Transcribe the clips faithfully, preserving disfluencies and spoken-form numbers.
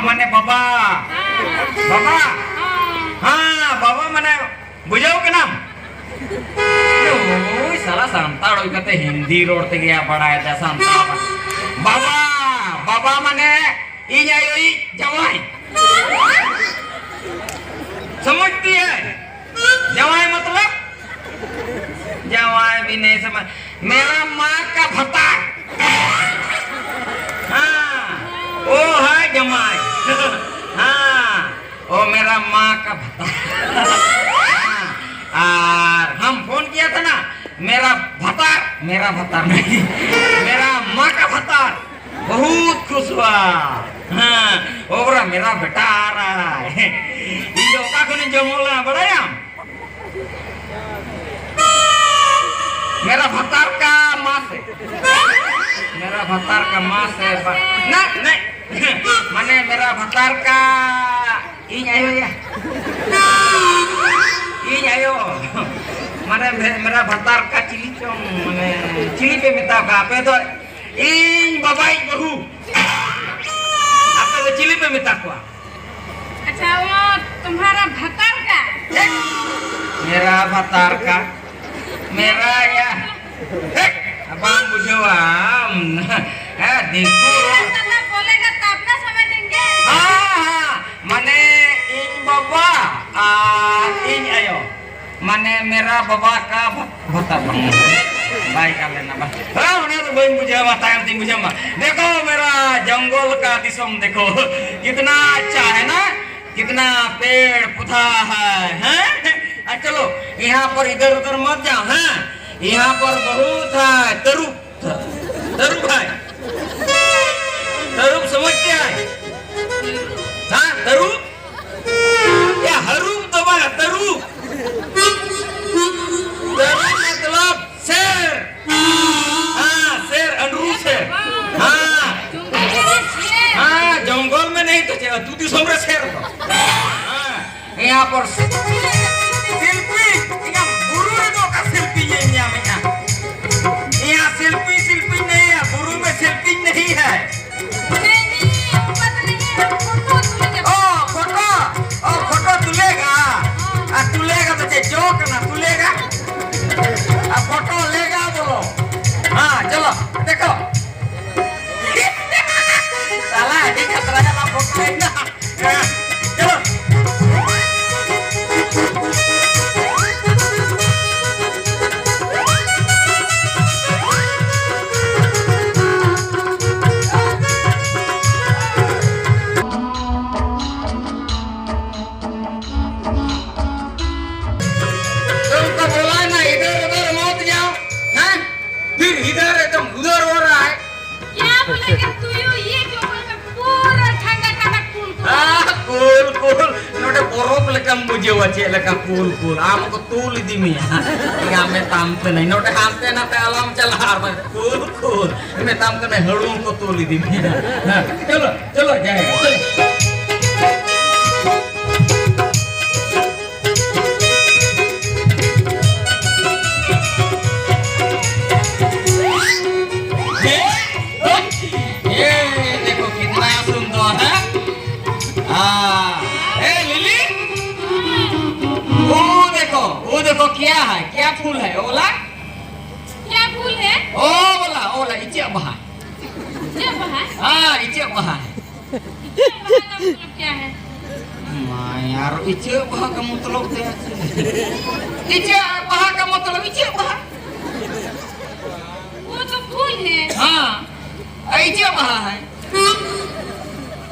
ᱢᱟᱱᱮ ᱵᱟᱵᱟ᱾ ᱵᱟᱵᱟ᱾ ᱦᱮᱸ, ᱵᱟᱵᱟ ᱢᱟᱱᱮ ᱵᱩᱡᱷᱟᱹᱣ ᱠᱟᱱᱟᱢ? ᱳᱭ ᱥᱟᱞᱟ ᱥᱟᱱᱛᱟᱲ ᱦᱩᱭ ᱠᱟᱛᱮ ᱦᱤᱱᱫᱤ ᱨᱚᱲ ᱛᱮᱜᱮ ᱵᱟᱲᱟᱭ ᱫᱟ ᱥᱟᱱᱛᱟᱲ᱾ ᱵᱟᱵᱟ, ᱵᱟᱵᱟ ᱢᱟᱱᱮ ᱤᱧ ᱟᱭᱳᱭᱤᱡ ᱡᱟᱶᱟᱭ᱾ ᱥᱚᱢᱚᱡᱽ ᱛᱤᱭᱟᱹ᱾ ᱡᱟᱶᱟᱭ ᱢᱚᱛᱞᱚᱵ? ᱡᱟᱶᱟᱭ ᱵᱤᱱᱮ ᱥᱚᱢᱚᱡᱽ᱾ मेरा माँ का भतार। हाँ, वो है जमाई। हाँ, वो मेरा माँ का भतार। हाँ, और हम फोन किया था ना, मेरा भतार, मेरा भतार नहीं, मेरा माँ का भतार बहुत खुश हुआ। हाँ, वो बोला, मेरा बेटा आ रहा है। ᱤᱧ ᱫᱚ ᱚᱠᱟ ᱠᱷᱚᱱᱤᱧ ᱡᱚᱱᱢᱚ ᱞᱮᱱᱟ ᱵᱟᱲᱟᱭᱟᱢ? मेरा भतार का माँ से। मेरा भतार का माँ से बा-, नहीं, नहीं। माने मेरा भतार का, ᱤᱧ ᱟᱭᱳ ᱭᱟ। ᱤᱧ ᱟᱭᱳ। ᱢᱟᱱᱮ ᱢᱮ-, मेरा भतार का ᱪᱤᱞᱤ ᱪᱚᱝ, ᱢᱟᱱᱮ ᱪᱤᱞᱤ ᱯᱮ ᱢᱮᱛᱟ ᱠᱚᱣᱟ ᱟᱯᱮ ᱫᱚ? ᱤᱧ ᱵᱟᱵᱟᱭᱤᱡ ᱵᱟᱹᱦᱩ। ᱟᱯᱮ ᱫᱚ ᱪᱤᱞᱤ ᱯᱮ ᱢᱮᱛᱟ ᱠᱚᱣᱟ? अच्छा, वो तुम्हारा भतार का? मेरा भतार का, मेरा या। ᱵᱟᱢ ᱵᱩᱡᱷᱟᱹᱣᱟ ᱟᱢ। ᱦᱮᱸ, ᱫᱤᱠᱩ ᱨᱚᱲ। ऐसा ना बोलेगा तब ना समझेंगे। ᱦᱮᱸ, ᱦᱮᱸ, ᱢᱟᱱᱮ ᱤᱧ ᱵᱟᱵᱟ ᱟᱨ ᱤᱧ ᱟᱭᱳ। ᱢᱟᱱᱮ ᱢᱮᱨᱟ ᱵᱟᱵᱟ ᱠᱟ ᱵᱷᱟ-, ᱵᱷᱟᱛᱟᱨ ᱵᱟᱝ᱾ ᱵᱟᱭ ᱜᱟᱱ ᱞᱮᱱᱟ ᱵᱟᱝ᱾ ᱦᱮᱸ, ᱚᱱᱟ ᱫᱚ ᱵᱟᱹᱧ ᱵᱩᱡᱷᱟᱹᱣᱟ, ᱛᱟᱭᱚᱢ ᱛᱤᱧ ᱵᱩᱡᱷᱟᱹᱣ ᱢᱟ᱾ देखो मेरा जंगल का दिसम देखो, कितना अच्छा है ना, कितना पेड़ पौधा है, हैं? आ, चलो, यहाँ पर इधर उधर मत जाओ, हैं? यहाँ पर बहुत है तरुप, तरुप है। तरुप समझते हैं? हाँ, तरुप? या हरूप तो बा, तरुप। तरुप मतलब शेर। हाँ, शेर, अंडरू शेर। हाँ। हाँ, जंगल में नहीं तो चे-, तू दिसम रे शेर। हाँ, यहाँ पर शिल्पी, यहाँ बुरु रे दो का शिल्पी ये यहाँ में यहाँ। यहाँ शिल्पी, शिल्पी नहीं है, बुरु में शिल्पी नहीं है। नहीं, नहीं, हमको तो नहीं है, हमको ᱪᱮᱫ ᱞᱮᱠᱟ ᱠᱩᱞ ᱠᱩᱞ, ᱟᱢ ᱠᱚ ᱛᱩᱞ ᱤᱫᱤ ᱢᱮᱭᱟ᱾ ᱤᱧ ᱢᱮᱛᱟᱢ ᱠᱟᱹᱱᱟᱹᱧ, ᱱᱚᱰᱮ ᱦᱟᱱᱛᱮ ᱱᱟᱛᱮ ᱟᱞᱚᱢ ᱪᱟᱞᱟᱜᱼᱟ, ᱟᱨ ᱵᱟᱝ ᱠᱩᱞ ᱠᱩᱞ ᱢᱮᱛᱟᱢ ᱠᱟᱹᱱᱟᱹᱧ, ᱦᱟᱹᱲᱩ ᱠᱚ ᱛᱩᱞ ᱤᱫᱤ ᱢᱮᱭᱟ᱾ ᱦᱮᱸ, ᱪᱚᱞᱚ, ᱪᱚᱞᱚ, ᱡᱟᱭ ᱦᱳ, ᱪᱚᱞᱚ᱾ ये, ये देखो कितना सुंदर है। हाँ, ए लिली, वो देखो, वो देखो क्या है, क्या फूल है, ओला? क्या फूल है? ओ बोला, ओला, इचे बहा। इचे बहा? हाँ, इचे बहा है। इचे बहा का मतलब क्या है? माँ यार, इचे बहा का मतलब क्या है? इचे बहा का मतलब इचे बहा। वो तो फूल है। हाँ, इचे बहा है।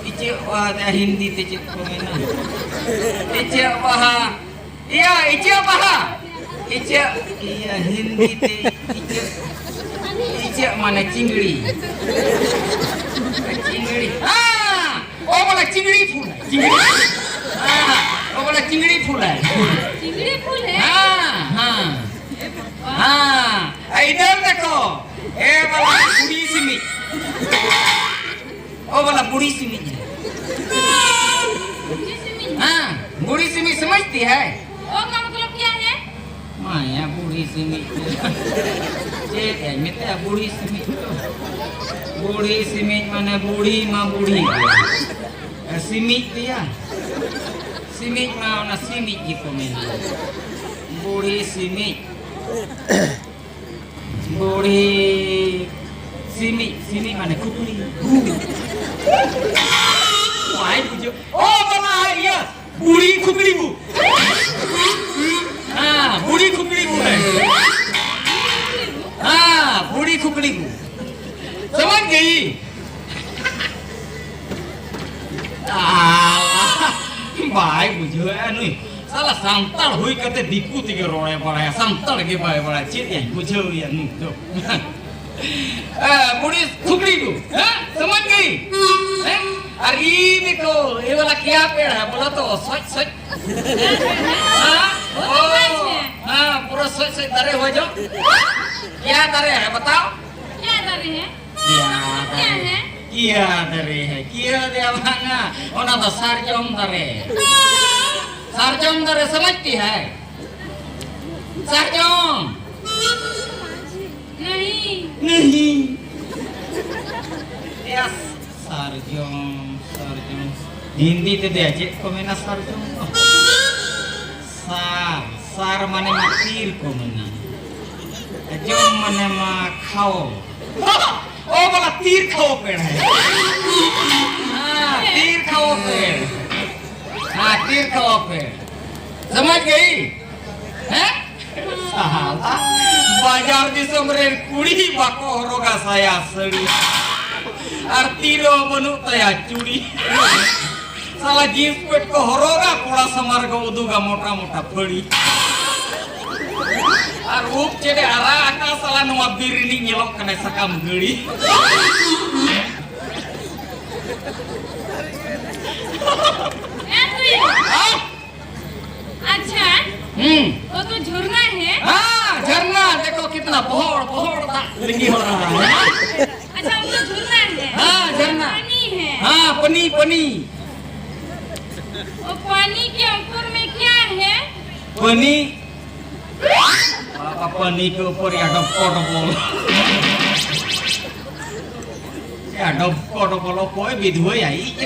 इचे बहा तो हिंदी ते चेक को में ना। इचे बहा। Iya, ice apa ha? Ice, iya, Hindi te ice. Ice mana cingri? Cingri. Ah, oh, bola cingri फूल है। Cingri. Ah, oh, bola cingri फूल है। चिंगड़ी फूल है? हाँ, हाँ। हाँ, इधर देखो। ए, बोला बूढ़ी सिमी। ओ बोला बूढ़ी सिमी। बूढ़ी सिमी? हाँ, बूढ़ी सिमी समझती है? ओ का मतलब क्या है? माया बूढ़ी सिमी। चेक है, मित्र, बूढ़ी सिमी। बूढ़ी सिमी माने बूढ़ी माँ बूढ़ी। ए, सिमी दिया। सिमी माँ ना सिमी जी को मिल। बूढ़ी सिमी। बूढ़ी सिमी, सिमी माने खुपड़ी। वाई बुझो। ओ बाबा, आ गया। बूढ़ी खुपड़ी बू। हाँ, बूढ़ी खुपड़ी बू है। हाँ, बूढ़ी खुपड़ी बू। समझ गई? ᱟᱞᱟ, ᱵᱟᱭ ᱵᱩᱡᱷᱟᱹᱣᱮᱫᱼᱟ ᱱᱩᱭ᱾ ᱥᱟᱞᱟ ᱥᱟᱱᱛᱟᱲ ᱦᱩᱭ ᱠᱟᱛᱮ ᱫᱤᱠᱩ ᱛᱮᱜᱮ ᱨᱚᱲᱮ ᱵᱟᱲᱟᱭᱟ, ᱥᱟᱱᱛᱟᱲ ᱜᱮ ᱵᱟᱭ ᱵᱟᱲᱟᱭᱟ᱾ ᱪᱮᱫ ᱭᱟᱧ ᱵᱩᱡᱷᱟᱹᱣᱮᱭᱟ ᱱᱩᱭ ᱫᱚ᱾ हाँ, बूढ़ी खुपड़ी को, हाँ, समझ गई? हैं? अरे, ये देखो, ये वाला क्या पेड़ है? बोला तो, सोच, सोच। हाँ? वो तो ओ, पास में। हाँ, पूरा सोच, सोच दरे हो जाओ। क्या दरे है, बताओ? क्या दरे है? क्या क्या दरे? है? क्या दरे है? क्या दे वाला? ओना तो सरजम दरे। सरजम दरे समझती है? सरजम। नहीं। नहीं। यस, सरजम, सरजम। हिंदी ᱛᱮᱫᱚ ᱪᱮᱫ ᱠᱚ ᱢᱮᱱᱟ ᱥᱟᱨᱡᱚᱢ ᱫᱚ? ᱥᱟᱨ, ᱥᱟᱨ ᱢᱟᱱᱮ ᱢᱟ ᱛᱤᱨ ᱠᱚ ᱢᱮᱱᱟ᱾ ᱡᱚᱢ ᱢᱟᱱᱮ ᱢᱟ ᱠᱷᱟᱣ᱾ ओ बोला तीर खाओ पेड़ है। हाँ, तीर खाओ पेड़। हाँ, तीर खाओ पेड़। समझ गई? हैं? ᱥᱟᱞᱟ, ᱵᱟᱡᱟᱨ ᱫᱤᱥᱚᱢ ᱨᱮᱱ ᱠᱩᱲᱤ ᱵᱟᱠᱚ ᱦᱚᱨᱚᱜᱟ ᱥᱟᱭᱟ ᱥᱟᱹᱲᱤ᱾ ᱟᱨ ᱛᱤ ᱨᱮᱦᱚᱸ ᱵᱟᱹᱱᱩᱜ ᱛᱟᱭᱟ ᱪᱩᱲᱤ᱾ ᱥᱟᱞᱟ ᱡᱤᱱᱥ ᱯᱮᱱᱴ ᱠᱚ ᱦᱚᱨᱚᱜᱟ, ᱠᱚᱲᱟ ᱥᱟᱢᱟᱝ ᱨᱮᱠᱚ ᱩᱫᱩᱜᱟ ᱢᱚᱴᱟ ᱢᱚᱴᱟ ᱯᱷᱟᱹᱲᱤ᱾ ᱟᱨ ᱩᱵ ᱪᱮᱫ ᱮ ᱟᱨᱟᱜ ᱟᱠᱟᱫ ᱥᱟᱞᱟ, ᱱᱚᱣᱟ ᱵᱤᱨ ᱨᱤᱱᱤᱡ ᱧᱮᱞᱚᱜ ᱠᱟᱱᱟᱭ ᱥᱟᱠᱟᱢ ᱜᱟᱹᱲᱤ᱾ ᱦᱮᱸ? अच्छा। हम्म। वो तो झरना है। हाँ, झरना, देखो कितना बहड़, बहड़ दा-, लिंगी हो रहा है। अच्छा, वो तो झरना है। हाँ, झरना। पानी है। हाँ, पनी, पनी। वो पानी के ऊपर में क्या है? पनी। बाबा, पनी के ऊपर या डबको डबल। या डबको डबल, कोई विधवे आई।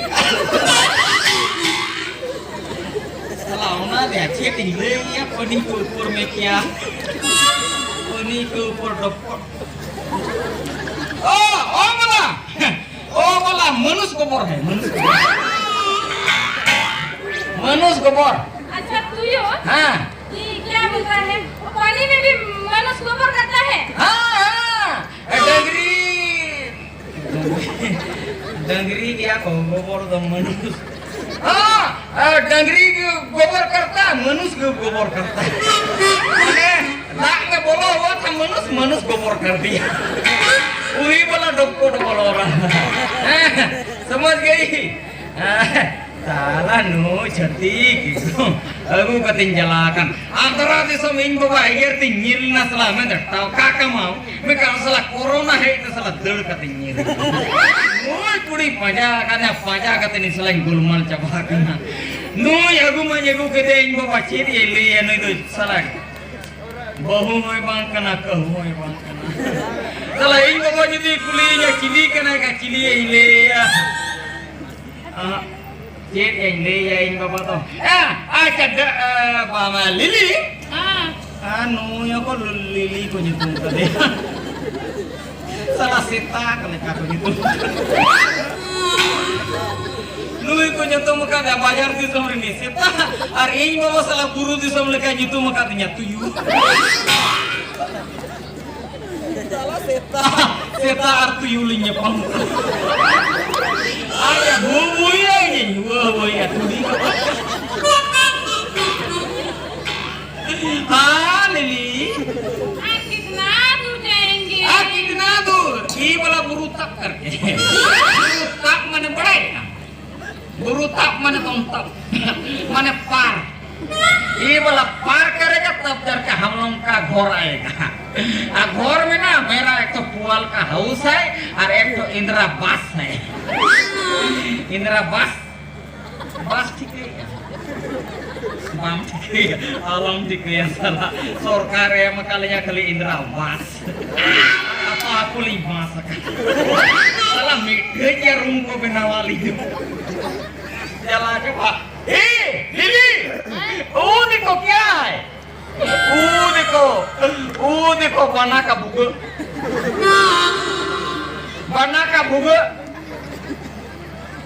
साला, होना दे, अच्छे दिन ले, या पनी के ऊपर में क्या? पनी के ऊपर डबको। ओ, ओ बोला, ओ बोला, मनुष्य गोबर है, मनुष्य गोबर। मनुष्य गोबर। अच्छा, तू यो? हाँ। ये क्या बोलता है? वो पानी में भी मनुष्य गोबर करता है? हाँ, हाँ। डंगरी, डंगरी क्या कहो, गोबर तो मनुष्य। हाँ, अ, डंगरी गोबर करता है, मनुष्य गोबर करता है। अरे, नाक में बोला हुआ था मनुष्य, मनुष्य गोबर कर दिया। ᱩᱱᱤ ᱵᱟᱞᱟ ᱰᱚᱠᱠᱚ ᱰᱚᱵᱚᱞ ᱚᱨᱟ᱾ ᱦᱮᱸ, ᱥᱚᱢᱚᱡᱽ ᱜᱮ᱾ ᱦᱮᱸ, ᱥᱟᱞᱟ ᱱᱩᱭ ᱪᱷᱟᱹᱛᱤᱠ ᱮᱠᱫᱚᱢ ᱟᱹᱜᱩ ᱠᱟᱛᱮᱧ ᱡᱟᱞᱟ ᱟᱠᱟᱱ᱾ ᱟᱸᱫᱽᱨᱟ ᱫᱤᱥᱚᱢ ᱤᱧ ᱵᱟᱵᱟ ᱮᱜᱮᱨ ᱛᱤᱧ ᱧᱤᱨ ᱞᱮᱱᱟ ᱥᱟᱞᱟ, ᱢᱮᱱᱫᱟ ᱴᱟᱠᱟ ᱠᱟᱢᱟᱣ᱾ ᱢᱮᱱᱠᱷᱟᱱ ᱥᱟᱞᱟ ᱠᱳᱨᱳᱱᱟ ᱦᱮᱡ ᱮᱱᱟ ᱥᱟᱞᱟ, ᱫᱟᱹᱲ ᱠᱟᱛᱮᱧ ᱧᱤᱨ ᱮᱱᱟ᱾ ᱱᱩᱭ ᱠᱩᱲᱤ ᱯᱟᱸᱡᱟ ᱟᱠᱟᱫᱮᱭᱟ, ᱯᱟᱸᱡᱟ ᱠᱟᱛᱮ ᱱᱤ ᱥᱟᱞᱟᱧ ᱜᱳᱞᱢᱟᱞ ᱪᱟᱵᱟ ᱟᱠᱟᱱᱟ᱾ ᱱᱩᱭ ᱟᱹᱜᱩ ᱢᱟᱧ ᱟᱹᱜᱩ ᱠᱮᱫᱮᱭᱟ ᱤᱧ ᱵᱟᱵᱟ, ᱪᱮᱫ ᱮ ᱞᱟᱹᱭᱟ ᱱᱩᱭ ᱫᱚ ᱥᱟᱞᱟ᱾ ᱵᱟᱹᱦᱩ ᱦᱚᱸᱭ ᱵᱟᱝ ᱠᱟᱱᱟ, ᱠᱟᱹᱦᱩ ᱦᱚᱸᱭ ᱵᱟᱝ ᱠᱟᱱᱟ᱾ ᱥᱟᱞᱟ ᱤᱧ ᱵᱟᱵᱟ ᱡᱩᱫᱤ ᱠᱩᱞᱤᱭᱤᱧᱟ, "ᱪᱤᱞᱤ ᱠᱟᱱᱟᱭ?" ᱠᱟ ᱪᱤᱞᱤ ᱤᱧ ᱞᱟᱹᱭᱟ? ᱟᱦ, ᱪᱮᱫ ᱤᱧ ᱞᱟᱹᱭᱟ ᱤᱧ ᱵᱟᱵᱟ ᱫᱚ? ᱟ, ᱟᱪᱪᱷᱟ, ᱰᱟ-, ᱟ, ᱵᱟᱵᱟ ᱞᱤᱞᱤ᱾ ᱦᱮᱸ᱾ ᱟᱨ ᱱᱩᱭ ᱦᱚᱸᱠᱚ ᱞᱤᱞᱤ ᱠᱚ ᱧᱩᱛᱩᱢ ᱠᱟᱫᱮᱭᱟ᱾ ᱥᱟᱞᱟ ᱥᱮᱛᱟ ᱠᱚ ᱞᱮᱠᱟ ᱠᱚ ᱧᱩᱛᱩᱢ᱾ ᱱᱩᱭ ᱠᱚ ᱧᱩᱛᱩᱢ ᱟᱠᱟᱫᱟ ᱵᱟᱡᱟᱨ ᱫᱤᱥᱚᱢ ᱨᱤᱱᱤᱡ ᱥᱮᱛᱟ, ᱟᱨ ᱤᱧ ᱵᱟᱵᱟ ᱥᱟᱞᱟ ᱵᱩᱨᱩ ᱫᱤᱥᱚᱢ ᱞᱮᱠᱟᱭ ᱧᱩᱛᱩᱢ ᱟᱠᱟᱫᱤᱧᱟ ᱛᱩᱭᱩ᱾ ᱥᱟᱞᱟ ᱥᱮᱛᱟ, ᱥᱮᱛᱟ ᱟᱨ ᱛᱩᱭᱩ ᱞᱤᱧ ᱧᱟᱯᱟᱢ ᱠᱟᱱᱟ᱾ ᱟᱨ ᱭᱟ ᱵᱷᱩ ᱵᱷᱩᱭᱟ ᱤᱧ, ᱵᱷᱩ ᱵᱷᱩᱭᱟ ᱛᱩᱭᱩ᱾ ᱦᱟᱸ, ᱞᱤᱞᱤ? आ कितना दूर जाएंगे? आ कितना दूर? ई वाला बुरु तक करके। बुरु तक माने बड़े ना। बुरु तक माने तुम तक। माने पार। ये वाला पार करेगा तब जाके हम लोग का घर आएगा। आ घर में ना मेरा एक तो पुआल का हाउस है और एक तो इंदिरा बस है। इंदिरा बस। ᱵᱟᱥ ᱴᱷᱤᱠᱟᱹᱭᱟ᱾ ᱵᱟᱢ ᱴᱷᱤᱠᱟᱹᱭᱟ, ᱟᱞᱚᱢ ᱴᱷᱤᱠᱟᱹᱭᱟ ᱥᱟᱞᱟ᱾ ᱥᱚᱨᱠᱟᱨ ᱮᱢ ᱟᱠᱟᱫ ᱞᱤᱧᱟ ᱠᱷᱟᱹᱞᱤ ᱤᱱᱫᱨᱟ ᱵᱟᱥ᱾ ᱟᱯᱟ ᱟᱠᱚ ᱞᱤᱧ ᱵᱟᱥ ᱟᱠᱟᱫ᱾ ᱥᱟᱞᱟ ᱢᱤᱫᱴᱷᱮᱡ ᱜᱮ ᱨᱩᱢ ᱠᱚ ᱵᱮᱱᱟᱣᱟ ᱞᱤᱧ᱾ ᱪᱟᱞᱟᱣ ᱪᱟᱵᱟ᱾ ए, दीदी, वो देखो क्या है? वो देखो, वो देखो, बना का भुगो। बना का भुगो।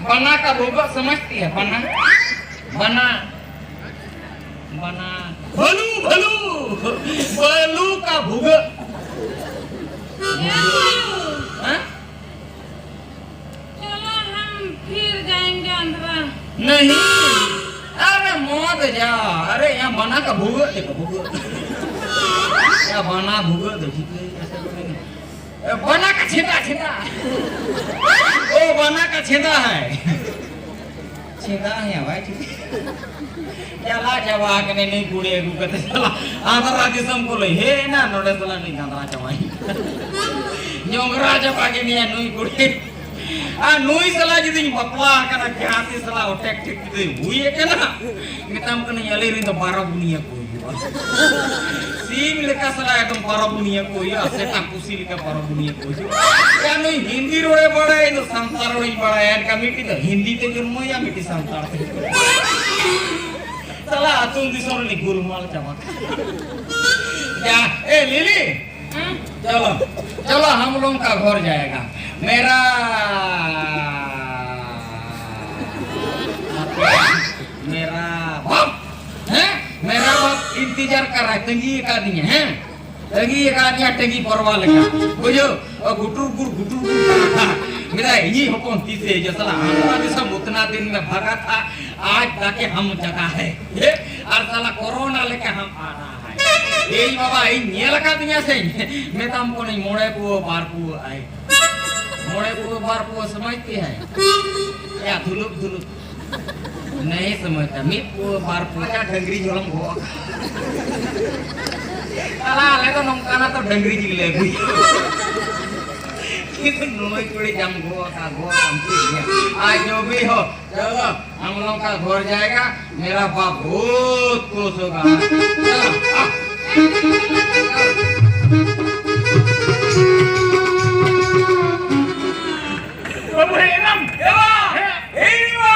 बना का भुगो समझती है? बना, बना, बना। भलू, भलू, भलू का भुगो। हाँ? चलो, हम फिर जाएंगे अंधरा। नहीं, अरे मत जा। अरे, यहाँ बना का भुगत देखो, भुगत। यहाँ बना भुगत देखो, ऐसे करेंगे। ᱵᱟᱱᱟ ᱠᱟ ᱪᱷᱮᱫᱟ, ᱪᱷᱮᱫᱟ᱾ ᱳ, ᱵᱟᱱᱟ ᱠᱟ ᱪᱷᱮᱫᱟ ᱦᱟᱭ᱾ ᱪᱷᱮᱫᱟ ᱦᱮ ᱵᱷᱟᱭ, ᱪᱷᱮᱫᱟ᱾ ᱪᱟᱞᱟ ᱪᱟᱵᱟ ᱠᱟᱱᱟ ᱱᱩᱭ ᱠᱩᱲᱤ ᱟᱹᱜᱩ ᱠᱟᱛᱮ ᱥᱟᱞᱟ ᱟᱸᱫᱽᱨᱟ ᱫᱤᱥᱚᱢ ᱠᱚ ᱞᱟᱹᱭ ᱦᱮᱡ ᱮᱱᱟ, ᱱᱚᱰᱮ ᱥᱟᱞᱟ ᱱᱩᱭ ᱜᱟᱸᱫᱽᱨᱟ ᱪᱟᱵᱟᱭ᱾ ᱧᱚᱸᱜᱽᱨᱟ ᱪᱟᱵᱟ ᱠᱮᱫᱮᱭᱟ ᱱᱩᱭ ᱠᱩᱲᱤ᱾ ᱟᱨ ᱱᱩᱭ ᱥᱟᱞᱟ ᱡᱩᱫᱤᱧ ᱵᱟᱯᱞᱟ ᱟᱠᱟᱱᱟ, ᱡᱟᱦᱟᱸ ᱛᱤᱥ ᱥᱟᱞᱟ ᱚᱴᱮᱠ ᱴᱷᱤᱠ ᱡᱩᱫᱤ ᱦᱩᱭ ᱟᱠᱟᱱᱟ, ᱢᱮᱛᱟᱢ ᱠᱟᱹᱱᱟᱹᱧ ᱟᱹᱞᱤᱧ ᱨᱮᱱ ᱫᱚ ᱵᱟᱨᱚ ᱵᱩᱱᱤᱭᱟᱹ ᱠᱚ ᱦᱩᱭᱩᱜᱼᱟ᱾ ᱥᱤᱢ ᱞᱮᱠᱟ ᱥᱟᱞᱟ ᱮᱠᱫᱚᱢ ᱵᱟᱨᱚ ᱵᱩᱱᱤᱭᱟᱹ ᱠᱚ ᱦᱩᱭᱩᱜᱼᱟ, ᱥᱮᱛᱟ ᱯᱩᱥᱤ ᱞᱮᱠᱟ ᱵᱟᱨᱚ ᱵᱩᱱᱤᱭᱟᱹ ᱠᱚ ᱦᱩᱭᱩᱜᱼᱟ᱾ ᱭᱟ ᱱᱩᱭ ᱦᱤᱱᱫᱤ ᱨᱚᱲᱮ ᱵᱟᱲᱟᱭᱟ, ᱤᱧ ᱫᱚ ᱥᱟᱱᱛᱟᱲ ᱨᱚᱲᱤᱧ ᱵᱟᱲᱟᱭᱟ, ᱮᱱᱠᱷᱟᱱ ᱢᱤᱫᱴᱤᱡ ᱫᱚ ᱦᱤᱱᱫᱤ ᱛᱮ ᱡᱚᱱᱢᱚᱭᱟ, ᱢᱤᱫᱴᱤᱡ ᱥᱟᱱᱛᱟᱲ ᱛᱮ᱾ ᱥᱟᱞᱟ ᱟᱹᱛᱩ ᱫᱤᱥᱚᱢ ᱨᱤᱱᱤᱡ ᱜᱩᱞᱢᱟᱞ ᱪᱟᱵᱟ᱾ ᱡᱟ, ᱮ ᱞᱤᱞᱤ, चलो, चलो हम लोग का घर जाएगा। मेरा, मेरा बाप, हैं? मेरा बाप इंतजार कर रहा है, तंगी का नहीं है, हैं? ᱛᱟᱺᱜᱤ ᱟᱠᱟᱫ ᱢᱮᱭᱟ ᱴᱟᱺᱜᱤ ᱯᱟᱨᱣᱟ ᱞᱮᱠᱟ᱾ ᱵᱩᱡᱷᱟᱹᱣ? ᱚ, ᱜᱩᱴᱩᱨ ᱜᱩᱨ, ᱜᱩᱴᱩᱨ ᱜᱩᱨ᱾ ᱢᱮᱱᱫᱟᱭ, ᱤᱧᱤᱡ ᱦᱚᱯᱚᱱ ᱛᱤᱥᱮ ᱦᱤᱡᱩᱜᱼᱟ? ᱥᱟᱞᱟ, ᱦᱟᱸᱰᱣᱟ ᱫᱤᱥᱚᱢ ᱩᱛᱱᱟ ᱫᱤᱱ ᱢᱮ ᱵᱷᱟᱜᱟ ᱛᱷᱟ, ᱟᱡ ᱛᱟᱠᱮ ᱦᱟᱢ ᱡᱟᱜᱟ ᱦᱮ᱾ ᱟᱨ ᱥᱟᱞᱟ ᱠᱳᱨᱳᱱᱟ ᱞᱮᱠᱟ ᱦᱟᱢ ᱟ ᱨᱟᱦᱟ ᱦᱮ᱾ ᱮᱭ ᱵᱟᱵᱟ, ᱤᱧ ᱧᱮᱞ ᱟᱠᱟᱫᱤᱧᱟ ᱥᱮ, ᱢᱮᱛᱟᱢ ᱠᱟᱹᱱᱟᱹᱧ ᱢᱚᱬᱮ ᱯᱩᱣᱟᱹ ᱵᱟᱨ ᱯᱩᱣᱟᱹ ᱟᱭ᱾ ᱢᱚᱬᱮ ᱯᱩᱣᱟᱹ ᱵᱟᱨ ᱯᱩᱣᱟᱹ ᱥᱚᱢᱚᱡᱽ ᱛᱮ ᱦᱮ᱾ ᱭᱟ ᱫᱷᱩᱞᱩᱯ ᱫᱷᱩᱞᱩᱯ᱾ ᱱᱮᱭ ᱥᱚᱢᱚᱭ ᱛᱮ ᱢᱤᱫ ᱯᱩᱣᱟᱹ ᱵᱟᱨ ᱯᱩᱣᱟᱹ ᱪᱟ ᱰᱟᱹᱝᱨᱤ ᱡᱚᱞᱚᱢ ᱜᱚᱜ ᱟᱠᱟᱫ᱾ ᱛᱟᱦᱞᱮ ᱟᱞᱮ ᱫᱚ ᱱᱚᱝᱠᱟᱱᱟᱜ ᱛᱚ ᱰᱟᱹᱝᱨᱤ ᱡᱤᱞ ᱞᱮ ᱟᱹᱜᱩᱭᱟ᱾ ᱠᱤᱱᱛᱩ ᱱᱩᱭ ᱠᱩᱲᱤ ᱡᱟᱢ ᱜᱚᱜ ᱟᱠᱟᱫ, ᱜᱚᱜ ᱟᱢ ᱪᱮᱫ ᱜᱮᱭᱟ? ᱟᱡ ᱡᱚᱵᱤ ᱦᱚ, ᱪᱚᱞᱚ, ᱦᱟᱢ ᱞᱳᱜ ᱠᱟ ᱜᱷᱚᱨ ᱡᱟᱭᱮᱜᱟ, ᱢᱮᱨᱟ ᱵᱟᱯ ᱵᱚᱦᱩᱛ ᱠᱷᱩᱥ ᱦᱳᱜᱟ᱾ ᱪᱚᱞᱚ, ᱟ᱾ ᱵᱟᱹᱵᱩ, ᱦᱮᱡ ᱮᱱᱟᱢ? ᱮ ᱵᱟ! ᱦᱮᱸ᱾ ᱮᱭ ᱵᱟ!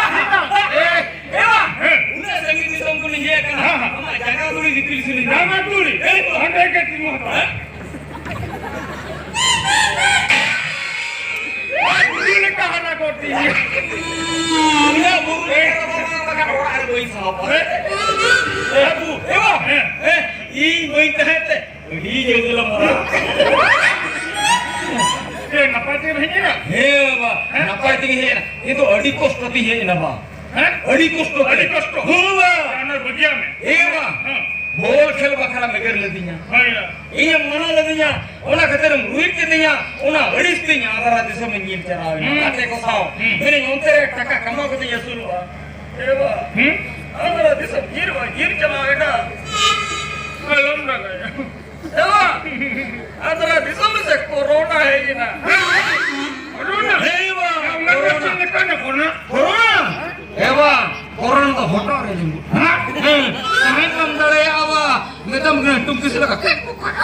ᱮ, ᱮ ᱵᱟ! ᱦᱮᱸ᱾ ᱩᱱᱟᱹᱜ ᱥᱟᱺᱜᱤᱧ ᱫᱤᱥᱚᱢ ᱠᱷᱚᱱᱤᱧ ᱦᱮᱡ ᱟᱠᱟᱱᱟ᱾ ᱦᱮᱸ, ᱦᱮᱸ᱾ ᱟᱢᱟᱜ ᱡᱟᱸᱜᱟ ᱫᱷᱩᱲᱤ ᱫᱤᱯᱤᱞ ᱥᱟᱱᱟᱧ ᱠᱟᱱᱟ᱾ ᱡᱟᱸᱜᱟ ᱫᱷᱩᱲᱤ? ᱮᱭ ᱵᱟ! ᱚᱸᱰᱮ ᱜᱮ ᱛᱤᱸᱜᱩ ᱦᱟᱛᱟᱲ᱾ ᱦᱮᱸ? ᱵᱩᱨᱩ ᱞᱮᱠᱟ ᱦᱟᱨᱟ ᱜᱚᱫ ᱫᱤᱧ᱾ ᱩᱱᱟᱹᱜ ᱵᱩᱨᱩ ᱞᱮᱠᱟ ᱫᱚ ᱵᱟᱝ, ᱵᱟᱠᱷᱟᱱ ᱚᱲᱟᱜ ᱨᱮ ᱵᱟᱹᱧ ᱥᱟᱦᱚᱵᱟ᱾ ᱦᱮᱸ? ᱮ ᱵᱟᱹᱵᱩ, ᱮ ᱵᱟ! ᱦᱮᱸ᱾ ᱦᱮᱸ, ᱤᱧ ᱵᱟᱹᱧ ᱛᱟᱦᱮᱸ ᱛᱮ ᱟᱹᱰᱤ ᱡᱳᱨ ᱜᱮᱞᱮ ᱢᱟᱨᱟᱜ᱾ ᱮ, ᱱᱟᱯᱟᱭ ᱛᱮᱜᱮᱢ ᱦᱮᱡ ᱮᱱᱟ? ᱦᱮᱸ ᱵᱟᱵᱟ, ᱦᱮᱸ? ᱱᱟᱯᱟᱭ ᱛᱮᱜᱮ ᱦᱮᱡ ᱮᱱᱟ᱾ ᱠᱤᱱᱛᱩ ᱟᱹᱰᱤ ᱠᱚᱥᱴᱚ ᱛᱤᱧ ᱦᱮᱡ ᱮᱱᱟ ᱵᱟ᱾ ᱦᱮᱸ? ᱟᱹᱰᱤ ᱠᱚᱥᱴᱚ ᱛᱮ᱾ ᱟᱹᱰᱤ ᱠᱚᱥᱴᱚ? ᱦᱳᱭ ᱵᱟ᱾ ᱚᱱᱟ ᱵᱟᱹᱜᱤᱭᱟᱜ ᱢᱮ᱾ ᱦᱮᱸ ᱵᱟ᱾ ᱦᱮᱸ᱾ ᱵᱚᱞ ᱠᱷᱮᱞ ᱵᱟᱠᱷᱨᱟ ᱢᱮᱜᱮᱨ ᱞᱮᱫᱤᱧᱟ᱾ ᱦᱳᱭ᱾ ᱤᱧᱮᱢ ᱢᱟᱱᱟ ᱞᱮᱫᱤᱧᱟ, ᱚᱱᱟ ᱠᱷᱟᱹᱛᱤᱨᱮᱢ ᱨᱩᱦᱤᱫ ᱠᱮᱫᱤᱧᱟ, ᱚᱱᱟ ᱟᱹᱲᱤᱥ ᱛᱤᱧ ᱟᱸᱫᱷᱨᱟ ᱫᱤᱥᱚᱢᱤᱧ ᱧᱤᱨ ᱪᱟᱞᱟᱣ ᱮᱱᱟ᱾ ᱦᱩᱸ᱾ ᱜᱟᱛᱮ ᱠᱚ ᱥᱟᱶ᱾ ᱦᱩᱸ᱾ ᱢᱮᱱᱟᱹᱧ, ᱚᱱᱛᱮ ᱨᱮ ᱴᱟᱠᱟ ᱠᱟᱢᱟᱣ ᱠᱟᱛᱮᱧ ᱟᱹᱥᱩᱞᱚᱜᱼᱟ᱾ ᱮ ᱵᱟ, ᱦᱩᱸ? ᱟᱸᱫᱷᱨᱟ ᱫᱤᱥᱚᱢ ᱧᱤᱨ ᱢᱟ ᱧᱤᱨ ᱪᱟᱞᱟᱣ ᱮᱱᱟ᱾ ᱟᱞᱚᱢ ᱨᱟᱜᱟᱭᱟ᱾ ᱮ ᱵᱟ, ᱟᱸᱫᱷᱨᱟ ᱫᱤᱥᱚᱢ ᱨᱮ ᱥᱮ ᱠᱳᱨᱳᱱᱟ ᱦᱮᱡ ᱮᱱᱟ᱾ ᱠᱳᱨᱳᱱᱟ? ᱮ ᱵᱟ, ᱚᱱᱟ ᱫᱚ ᱠᱳᱨᱳᱱᱟ᱾ ᱪᱮᱫ ᱞᱮᱠᱟᱱᱟ ᱠᱳᱨᱳᱱᱟ? ᱠᱳᱨᱳᱱᱟ? ᱮ ᱵᱟ, ᱠᱚᱨᱚᱱ ᱫᱚ ᱦᱚᱴᱚᱜ ᱨᱮ ᱞᱤᱸᱜᱩ᱾ ᱦᱮᱸ? ᱦᱮᱸ, ᱛᱟᱦᱮᱸ ᱵᱟᱢ ᱫᱟᱲᱮᱭᱟᱜᱼᱟ ᱵᱟ᱾ ᱢᱮᱛᱟᱢ ᱠᱟᱱᱟ, ᱴᱩᱠᱤᱥ ᱞᱮᱠᱟ᱾ ᱚᱱᱠᱟ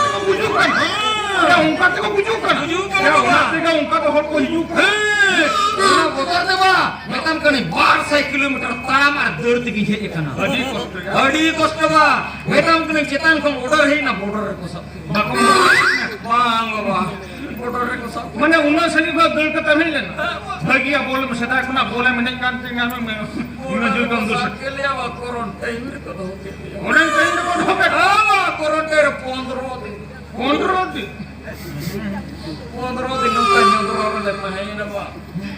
ᱛᱮᱠᱚ ᱜᱩᱡᱩᱜ ᱠᱟᱱᱟ᱾ ᱦᱮᱸ᱾ ᱚᱱᱠᱟ ᱛᱮᱠᱚ ᱜᱩᱡᱩᱜ ᱠᱟᱱᱟ᱾ ᱜᱩᱡᱩᱜ ᱠᱟᱱᱟ ᱭᱟ, ᱵᱟ᱾ ᱚᱱᱟ ᱛᱮᱜᱮ ᱚᱱᱠᱟ ᱫᱚ ᱦᱚᱲ ᱠᱚ ᱦᱤᱡᱩᱜ ᱠᱟᱱᱟ᱾ ᱦᱮᱸ, ᱚᱱᱟ ᱵᱚᱛᱚᱨ ᱛᱮ ᱵᱟ᱾ ᱢᱮᱛᱟᱢ ᱠᱟᱹᱱᱟᱹᱧ, ᱵᱟᱨ ᱥᱟᱭ ᱠᱤᱞᱳᱢᱤᱴᱟᱨ ᱛᱟᱲᱟᱢ ᱟᱨ ᱫᱟᱹᱲ ᱛᱮᱜᱮᱧ ᱦᱮᱡ ᱟᱠᱟᱱᱟ᱾ ᱟᱹᱰᱤ ᱠᱚᱥᱴᱚ ᱭᱟ᱾ ᱟᱹᱰᱤ ᱠᱚᱥᱴᱚ ᱵᱟ᱾ ᱢᱮᱛᱟᱢ ᱠᱟᱹᱱᱟᱹᱧ, ᱪᱮᱛᱟᱱ ᱠᱷᱚᱱ ᱚᱰᱟᱨ ᱦᱮᱡ ᱮᱱᱟ, ᱵᱚᱰᱚᱨ ᱨᱮᱠᱚ ᱥᱟᱵ᱾ ᱵᱟᱠᱚ ᱵᱟᱝ ᱵᱟᱵᱟ, ᱵᱚᱰᱚᱨ ᱨᱮᱠᱚ ᱥᱟᱵ᱾ ᱢᱟᱱᱮ ᱩᱱᱟᱹᱜ ᱥᱟᱺᱜᱤᱧ ᱠᱷᱚᱱ ᱫᱟᱹᱲ ᱠᱟᱛᱮ ᱦᱮᱡ ᱞᱮᱱᱟ? ᱵᱷᱟᱹᱜᱤᱭᱟ, ᱵᱚᱞ ᱥᱮᱫᱟᱭ ᱠᱷᱚᱱᱟᱜ ᱵᱚᱞ ᱮᱢ ᱮᱱᱮᱡ ᱠᱟᱱ ᱛᱤᱧᱟ, ᱩᱱᱟᱹᱜ ᱡᱳᱨ ᱠᱚᱢ ᱫᱟᱹᱲ᱾ ᱥᱟᱵ ᱠᱮᱫ ᱞᱮᱭᱟ ᱵᱟ, ᱠᱚᱨᱚᱱ ᱴᱟᱭᱤᱢ ᱨᱮᱠᱚ ᱫᱚᱦᱚ ᱠᱮᱫ ᱞᱮᱭᱟ᱾ ᱚᱱᱟ ᱴᱟᱭᱤᱢ ᱨᱮᱠᱚ ᱫᱚᱦᱚ ᱠᱮᱫ? ᱦᱮᱸ ᱵᱟ, ᱠᱚᱨᱚᱱ ᱴᱟᱭᱤᱢ ᱨᱮ ᱯᱚᱱᱫᱽᱨᱚ ᱫᱤᱱ᱾ ᱯᱚᱱᱫᱽᱨᱚ ᱫᱤᱱ? ᱯᱚᱱᱫᱽᱨᱚ ᱫᱤᱱ ᱱᱚᱝᱠᱟ ᱧᱚᱸᱫᱽᱨᱚ ᱨᱮᱞᱮ ᱛᱟᱦᱮᱸᱭᱮᱱᱟ ᱵᱟ᱾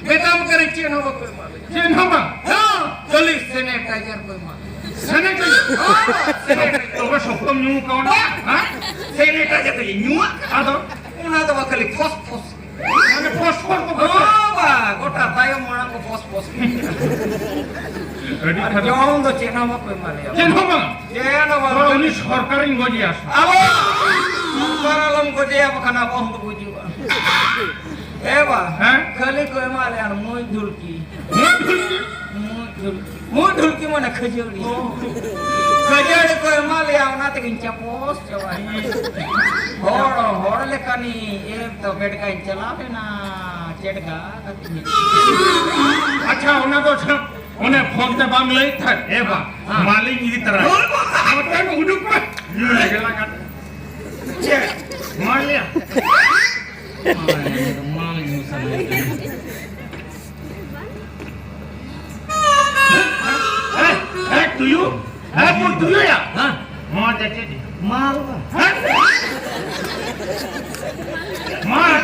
ᱢᱮᱛᱟᱢ ᱠᱟᱹᱱᱟᱹᱧ, ᱪᱮᱫ ᱦᱚᱸ ᱵᱟᱠᱚ ᱮᱢᱟ ᱞᱮᱭᱟ᱾ ᱪᱮᱫ ᱦᱚᱸ ᱵᱟᱝ? ᱦᱮᱸ, ᱠᱷᱟᱹᱞᱤ sanitizer ᱠᱚ ᱮᱢᱟ ᱞᱮᱭᱟ᱾ Sanitizer? ᱦᱮᱸ, sanitizer᱾ ᱛᱚᱵᱮ ᱥᱚᱠᱛᱚᱢ ᱧᱩ ᱠᱟᱣᱱᱟ? ᱦᱮᱸ? Sanitizer ᱛᱮᱜᱮ ᱧᱩᱣᱟᱜ᱾ ᱟᱫᱚ? ᱚᱱᱟ ᱫᱚ ᱵᱟ, ᱠᱷᱟᱹᱞᱤ ᱯᱷᱚᱥ ᱯᱷᱚᱥ᱾ ᱢᱟᱱᱮ ᱯᱷᱚᱥ ᱯᱷᱚᱥ ᱠᱚ ᱯᱷᱚᱥ? ᱦᱮᱸ ᱵᱟ, ᱜᱚᱴᱟ ᱛᱟᱭᱚᱢ ᱢᱟᱲᱟᱝ ᱠᱚ ᱯᱷᱚᱥ ᱯᱷᱚᱥ᱾ ᱟᱹᱰᱤ ᱟᱨ ᱠᱷᱟᱨᱟᱯ᱾ ᱡᱚᱢ ᱫᱚ ᱪᱮᱫ ᱦᱚᱸ ᱵᱟᱠᱚ ᱮᱢᱟ ᱞᱮᱭᱟ᱾ ᱪᱮᱫ ᱦᱚᱸ ᱵᱟᱝ? ᱪᱮᱫ ᱦᱚᱸ ᱵᱟᱝ᱾ ᱛᱚ, ᱩᱱᱤ ᱥᱚᱨᱠᱟᱨᱤᱧ ᱜᱚᱡᱮᱭᱟ᱾ ᱟᱵᱚ ᱥᱚᱨᱠᱟᱨ ᱟᱞᱚᱢ ᱜᱚᱡᱮᱭᱟ, ᱵᱟᱠᱷᱟᱱ ᱟᱵᱚ ᱦᱚᱸᱵᱚ ᱜᱩᱡᱩᱜᱼᱟ᱾ ᱮ ᱵᱟ, ᱦᱮᱸ? ᱠᱷᱟᱹᱞᱤ ᱠᱚ ᱮᱢᱟ ᱞᱮᱭᱟ ᱢᱩᱡ ᱰᱷᱩᱞᱠᱤ᱾ ᱢᱩᱡ ᱰᱷᱩᱞᱠᱤ? ᱢᱩᱡ ᱰᱷᱩᱞᱠᱤ᱾ ᱢᱩᱡ ᱰᱷᱩᱞᱠᱤ ᱢᱟᱱᱮ ᱠᱷᱟᱹᱡᱟᱹᱲᱤ᱾ ᱚ᱾ ᱠᱷᱟᱹᱡᱟᱹᱲᱤ ᱠᱚ ᱮᱢᱟ ᱞᱮᱭᱟ, ᱚᱱᱟ ᱛᱮᱜᱤᱧ ᱪᱟᱯᱚᱥ ᱪᱟᱵᱟᱭᱮᱱᱟ᱾ ᱦᱚᱲ, ᱦᱚᱲ ᱞᱮᱠᱟᱱᱤᱡ ᱮᱠ ᱫᱚ ᱵᱮᱰᱜᱟᱧ ᱪᱟᱞᱟᱣ ᱞᱮᱱᱟ, ᱪᱮᱰᱜᱟ ᱠᱟᱛᱮᱧ ᱦᱮᱡ ᱮᱱᱟ᱾ ᱟᱪᱪᱷᱟ, ᱚᱱᱟ ᱫᱚ ᱪᱷᱟ-, ᱚᱱᱮ ᱯᱷᱳᱱ ᱛᱮ ᱵᱟᱢ ᱞᱟᱹᱭᱮᱫ ᱛᱟᱦᱮᱸᱫ, ᱮ ᱵᱟ, ᱦᱮᱸ᱾ ᱢᱟᱞᱤᱧ ᱤᱫᱤ ᱛᱟᱨᱟᱭᱟ᱾ ᱦᱚᱲ ᱠᱚ ᱱᱚᱛᱮ ᱩᱰᱩᱠ ᱢᱮ᱾ ᱧᱩ ᱞᱮᱜᱮ ᱞᱟᱜᱟ᱾ ᱪᱮᱫ? ᱢᱟᱞᱤᱭᱟ᱾ ᱢᱟᱞ ᱧᱩ ᱥᱟᱱᱟᱭᱮ ᱠᱟᱱᱟ᱾ ᱮ, ᱮ, ᱛᱩᱭᱩ᱾ ᱮ, ᱵᱚᱱ ᱛᱩᱭᱩᱭᱟ᱾ ᱦᱮᱸ᱾ ᱱᱚᱣᱟ ᱫᱚ ᱪᱮᱫ? ᱢᱟᱞ᱾ ᱦᱮᱸ? ᱢᱟᱞ᱾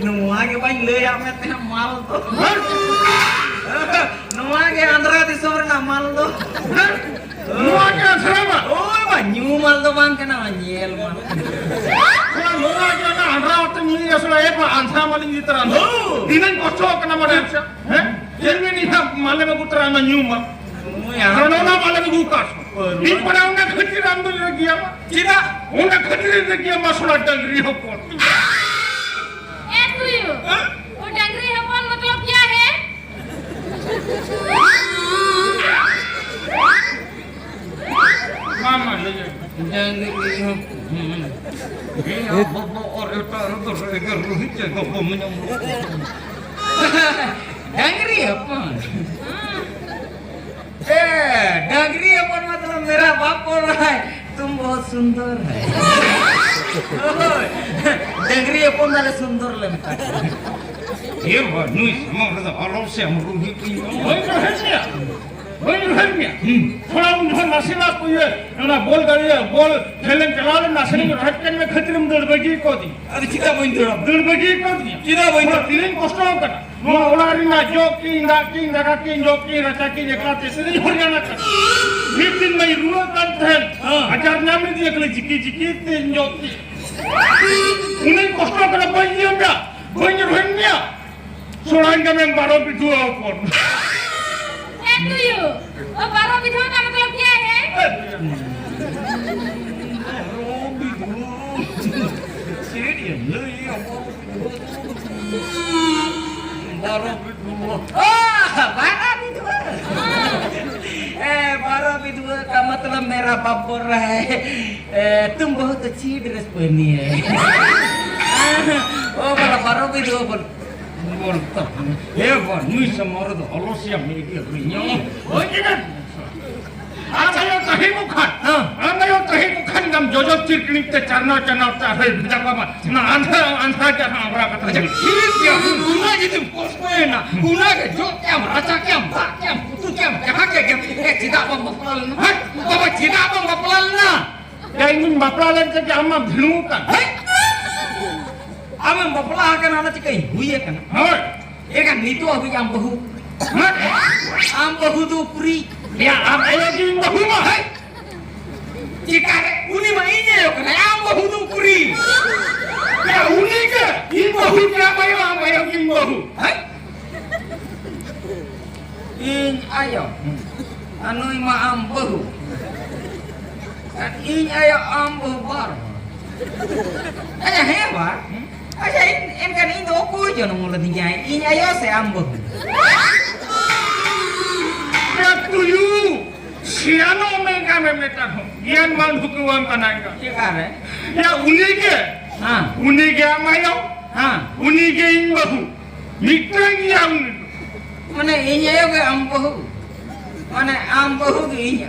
ᱱᱚᱣᱟ ᱜᱮ ᱵᱟᱹᱧ ᱞᱟᱹᱭᱟᱫ ᱢᱮ ᱛᱟᱦᱮᱸᱫ, ᱢᱟᱞ ᱫᱚ᱾ ᱦᱮᱸ? ᱱᱚᱣᱟ ᱜᱮ ᱟᱸᱫᱷᱨᱟ ᱫᱤᱥᱚᱢ ᱨᱮᱱᱟᱜ ᱢᱟᱞ ᱫᱚ᱾ ᱦᱮᱸ? ᱱᱚᱣᱟ ᱜᱮ ᱟᱸᱫᱷᱨᱟ ᱢᱟ᱾ ᱳᱭ ᱵᱟ, ᱧᱩ ᱢᱟᱞ ᱫᱚ ᱵᱟᱝ ᱠᱟᱱᱟ, ᱧᱮᱞ ᱢᱟᱞ᱾ ᱛᱷᱚᱲᱟ ᱱᱚᱣᱟ ᱜᱮ ᱚᱱᱟ ᱟᱸᱫᱷᱨᱟ ᱟᱛᱮᱢ ᱧᱩᱭᱟ, ᱥᱚᱲᱟ ᱮ ᱵᱟ, ᱟᱸᱫᱷᱨᱟ ᱢᱟᱞᱤᱧ ᱤᱫᱤ ᱛᱚᱨᱟ᱾ ᱦᱳ᱾ ᱛᱤᱱᱟᱹᱜ ᱠᱚᱥᱴᱚ ᱠᱟᱱᱟ ᱵᱟᱰᱟᱭᱟᱢ ᱥᱮ? ᱦᱮᱸ? ᱪᱮᱫ ᱢᱮᱱ ᱤᱧ ᱦᱟᱸᱜ ᱢᱟᱞᱮᱢ ᱟᱹᱜᱩ ᱛᱚᱨᱟ ᱚᱱᱟ ᱧᱩ ᱢᱟᱞ᱾ ᱳᱭ ᱟᱨ ᱟᱸᱫᱷᱨᱟ᱾ ᱱᱚᱣᱟ ᱢᱟᱞᱮᱢ ᱟᱹᱜᱩ ᱠᱟᱜ᱾ ᱯᱟᱹᱨᱣᱟᱹ᱾ ᱤᱧ ᱯᱟᱲᱟ ᱚᱱᱟ ᱠᱷᱟᱹᱛᱤᱨ ᱟᱢ ᱫᱚ ᱨᱟᱹᱜᱤᱭᱟᱢᱟ᱾ ᱪᱮᱫᱟᱜ? ᱚᱱᱟ ᱠᱷᱟᱹᱛᱤᱨ ᱨᱟᱹᱜᱤᱭᱟᱢᱟ, ᱥᱚᱲᱟ ᱰᱟᱹᱝᱨᱤ ᱦᱚᱯᱚᱱ᱾ ए तुयू, हाँ? वो डंगरी है कौन मतलब क्या है? ᱢᱟ, ᱢᱟ, ᱞᱟᱹᱭ ᱢᱮ᱾ ᱰᱟᱹᱝᱨᱤ ᱦᱚᱯᱚᱱ᱾ ᱦᱮᱸ, ᱵᱟᱵᱟ ᱟᱨ ᱮᱴᱟᱜ ᱨᱮᱫᱚ ᱮᱜᱮᱨ ᱨᱩᱦᱤ ᱪᱮᱫ ᱫᱚ ᱵᱟᱢ ᱧᱟᱢ᱾ ᱰᱟᱹᱝᱨᱤ ᱦᱚᱯᱚᱱ᱾ ए, डंगरी अपन मतलब मेरा बाप बोल रहा है, तुम बहुत सुंदर है। ᱳᱭ, ᱰᱟᱹᱝᱨᱤ ᱦᱚᱯᱚᱱ ᱫᱚ ᱟᱞᱮ ᱥᱩᱱᱫᱚᱨ ᱞᱮ ᱢᱮᱛᱟ ᱠᱚᱣᱟ᱾ ᱮ ᱵᱟ, ᱱᱩᱭ ᱥᱟᱢᱟᱝ ᱨᱮᱫᱚ ᱟᱞᱚ ᱥᱮ ᱟᱢ ᱨᱩᱦᱤ ᱠᱚ ᱤᱧ ᱫᱚ᱾ ᱵᱟᱹᱧ ᱨᱩᱦᱮᱫ ᱢᱮᱭᱟ᱾ ᱵᱟᱹᱧ ᱨᱩᱦᱮᱫ ᱢᱮᱭᱟ᱾ ᱦᱩᱸ᱾ ᱛᱷᱚᱲᱟ ᱩᱱ ᱡᱚᱠᱷᱚᱱ ᱱᱟᱥᱮᱱᱟᱜ ᱠᱚ ᱤᱭᱟᱹ, ᱚᱱᱟ ᱵᱚᱞ ᱜᱟᱹᱲᱤ, ᱵᱚᱞ ᱠᱷᱮᱞ ᱮᱢ ᱪᱟᱞᱟᱣ ᱞᱮᱱᱟ, ᱱᱟᱥᱮᱱᱟᱜ ᱨᱩᱦᱮᱫ ᱠᱮᱫ ᱢᱮ ᱠᱷᱟᱹᱛᱤᱨ ᱮᱢ ᱫᱟᱹᱲ ᱵᱟᱹᱜᱤ ᱠᱟᱣᱫᱤᱧᱟ᱾ ᱟᱫᱚ ᱪᱮᱫᱟᱜ ᱵᱟᱹᱧ ᱫᱟᱹᱲᱟ? ᱫᱟᱹᱲ ᱵᱟᱹᱜᱤ ᱠᱟᱣᱫᱤᱧᱟ᱾ ᱛᱤᱱᱟᱹᱜ ᱠᱚᱥᱴᱚ ᱠᱟᱱᱟ᱾ ᱱᱚᱣᱟ ᱚᱲᱟᱜ ᱨᱮᱱᱟᱜ ᱡᱚᱜ ᱠᱤᱧ, ᱫᱟᱜ ᱠᱤᱧ, ᱫᱟᱠᱟ ᱠᱤᱧ, ᱡᱚᱜ ᱠᱤᱧ, ᱨᱟᱪᱟ ᱠᱤᱧ, ᱮᱠᱞᱟ ᱛᱮ ᱛᱤᱱᱟᱹᱧ ᱦᱚᱨᱭᱟᱱᱟ ᱠᱟᱱᱟ᱾ ᱢᱤᱫ ᱫᱤᱱ ᱢᱟᱧ ᱨᱩᱣᱟᱹᱜ ᱠᱟᱱ ᱛᱟᱦᱮᱸᱱ᱾ ᱦᱮᱸ᱾ ᱟᱡᱟᱨ ᱧᱟᱢ ᱞᱤᱫᱤᱧᱟ, ᱠᱷᱟᱹᱞᱤ ᱡᱤᱠᱤ ᱡᱤᱠᱤ ᱛᱮᱧ ᱡᱚᱜ ᱠᱤᱧ᱾ ᱩᱱᱟᱹᱜ ᱠᱚᱥᱴᱚ ᱠᱟᱱᱟ, ᱵᱟᱹᱧ ᱧᱟᱢ ᱫᱟ, ᱵᱟᱹᱧ ᱨᱚᱦᱮᱱ ᱜᱮᱭᱟ᱾ ᱥᱚᱲᱟᱧ ᱠᱟᱱᱟ ᱵᱟᱨᱚ ᱵᱤᱫᱷᱩᱣᱟᱹ ᱦᱚᱯᱚᱱ᱾ ए तुयू, वो बारह विधवा का मतलब क्या है? ᱵᱟᱨᱚ ᱵᱤᱫᱷᱩᱣᱟᱹ᱾ ᱪᱮᱫ ᱮ ᱞᱟᱹᱭᱟ? ᱵᱟᱨᱚ ᱵᱤᱫᱷᱩᱣᱟᱹ। ओ, बारह विधवा। ए, बारह विधवा का मतलब मेरा बाप बोल रहा है, ए, तुम बहुत अच्छी ड्रेस पहनी है। ओ, बारह विधवा बोल, बोलता है। ए, बा, नुई से मारो तो हलो से हम एक एक रियो। ओ, ये ना। ᱟᱪᱪᱷᱟ, ᱭᱳ ᱛᱟᱹᱦᱤ ᱢᱩᱠᱷᱟᱱ᱾ ᱦᱮᱸ᱾ ᱟᱢ ᱭᱳ ᱛᱟᱹᱦᱤ ᱢᱩᱠᱷᱟᱱ ᱜᱟᱢ ᱡᱚᱡᱚ ᱪᱤᱨᱠᱤᱱᱤ ᱛᱮ ᱪᱟᱨᱱᱟ ᱪᱟᱨᱱᱟ ᱛᱮ ᱦᱟᱹᱭ ᱵᱷᱮᱡᱟ ᱠᱚᱣᱟ ᱢᱟ᱾ ᱱᱟ ᱟᱱᱫᱷᱟ, ᱟᱱᱫᱷᱟ ᱡᱟᱦᱟᱸ ᱟᱢᱨᱟ ᱠᱟᱛᱷᱟ ᱟᱪᱪᱷᱟ, ᱡᱟᱦᱟᱸ᱾ ᱴᱷᱤᱠ ᱜᱮᱭᱟ᱾ ᱚᱱᱟ ᱡᱩᱫᱤᱢ ᱠᱚᱥᱴᱚᱭᱮᱱᱟ, ᱚᱱᱟ ᱜᱮ ᱡᱚᱜ ᱠᱮᱭᱟᱢ, ᱨᱟᱪᱟ ᱠᱮᱭᱟᱢ, ᱫᱟᱜ ᱠᱮᱭᱟᱢ, ᱩᱛᱩ ᱠᱮᱭᱟᱢ, ᱡᱟᱦᱟᱸ ᱠᱮᱫ ᱜᱮᱢ᱾ ᱮ, ᱪᱮᱫᱟᱜ ᱵᱟᱢ ᱵᱟᱯᱞᱟ ᱞᱮᱱᱟ? ᱦᱟᱹᱴ, ᱵᱟᱵᱟ, ᱪᱮᱫᱟᱜ ᱵᱟᱢ ᱵᱟᱯᱞᱟ ᱞᱮᱱᱟ? ᱭᱟ, ᱤᱧ ᱫᱩᱧ ᱵᱟᱯᱞᱟ ᱞᱮᱱ ᱛᱮᱜᱮ ᱟᱢ ᱢᱟᱢ ᱵᱷᱤᱲᱩ ᱟᱠᱟᱱ᱾ ᱦᱮᱸ? ᱟᱢᱮᱢ ᱵᱟᱯᱞᱟ ᱟᱠᱟᱱᱟ, ᱚᱱᱟ ᱪᱤᱠᱟᱹ ᱦᱩᱭ ᱟᱠᱟᱱᱟ? ᱦᱳᱭ᱾ ᱮᱱᱠᱷᱟᱱ ᱱᱤᱛᱚᱜ ᱦᱟᱹᱵᱤᱡ ᱟᱢ ᱵᱟᱹᱦᱩ, ᱟᱢ ᱵᱟᱹᱦᱩ ᱫᱚ ᱯᱩᱨᱤ ᱭᱟ, ᱟᱢ ᱟᱭᱳ ᱜᱮ ᱤᱧ ᱵᱟᱹᱦᱩ ᱢᱟ, ᱦᱮᱸ? ᱪᱤᱠᱟᱹᱨᱮ? ᱩᱱᱤ ᱢᱟ ᱤᱧ ᱟᱭᱳ ᱠᱟᱱᱟᱭ, ᱟᱢ ᱵᱟᱹᱦᱩ ᱫᱚ ᱩᱠᱩᱨᱤ? ᱭᱟ, ᱩᱱᱤ ᱜᱮ ᱤᱧ ᱵᱟᱹᱦᱩ ᱜᱮ ᱟᱢ ᱟᱭᱳ, ᱟᱢ ᱟᱭᱳ ᱜᱮ ᱤᱧ ᱵᱟᱹᱦᱩ, ᱦᱮᱸ? ᱤᱧ ᱟᱭᱳ᱾ ᱟᱨ ᱱᱩᱭ ᱢᱟ ᱟᱢ ᱵᱟᱹᱦᱩ᱾ ᱟᱨ ᱤᱧ ᱟᱭᱳ ᱟᱢ ᱵᱟᱹᱦᱩ ᱵᱟᱨ ᱦᱚᱲ᱾ ᱟᱪᱪᱷᱟ, ᱦᱮᱸ ᱵᱟ᱾ ᱟᱪᱪᱷᱟ, ᱤᱧ, ᱮᱱᱠᱷᱟᱱ ᱤᱧ ᱫᱚ ᱚᱠᱚᱭ ᱡᱚᱱᱚᱢ ᱞᱮᱫᱤᱧᱟᱭ? ᱤᱧ ᱟᱭᱳ ᱥᱮ ᱟᱢ ᱵᱟᱹᱦᱩ? ᱮ ᱛᱩᱭᱩ, ᱥᱮᱭᱟᱱᱚᱜ ᱢᱮ ᱮᱱᱠᱷᱟᱱ ᱢᱤᱫᱴᱟᱝ ᱦᱚᱸ᱾ ᱜᱮᱭᱟᱱ ᱵᱟᱝ ᱰᱷᱩᱠᱟᱹᱣᱟᱢ ᱠᱟᱱᱟ ᱮᱱᱠᱷᱟᱱ᱾ ᱪᱮᱫ ᱠᱟᱨᱮ? ᱭᱟ, ᱩᱱᱤ ᱜᱮ᱾ ᱦᱮᱸ᱾ ᱩᱱᱤ ᱜᱮ ᱟᱢ ᱟᱭᱳ᱾ ᱦᱮᱸ᱾ ᱩᱱᱤ ᱜᱮ ᱤᱧ ᱵᱟᱹᱦᱩ᱾ ᱢᱤᱫᱴᱟᱝ ᱜᱮᱭᱟ ᱩᱱᱤ ᱫᱚ᱾ ᱢᱟᱱᱮ ᱤᱧ ᱟᱭᱳ ᱜᱮ ᱟᱢ ᱵᱟᱹᱦᱩ? ᱢᱟᱱᱮ ᱟᱢ ᱵᱟᱹᱦᱩ ᱜᱮ ᱤᱧ?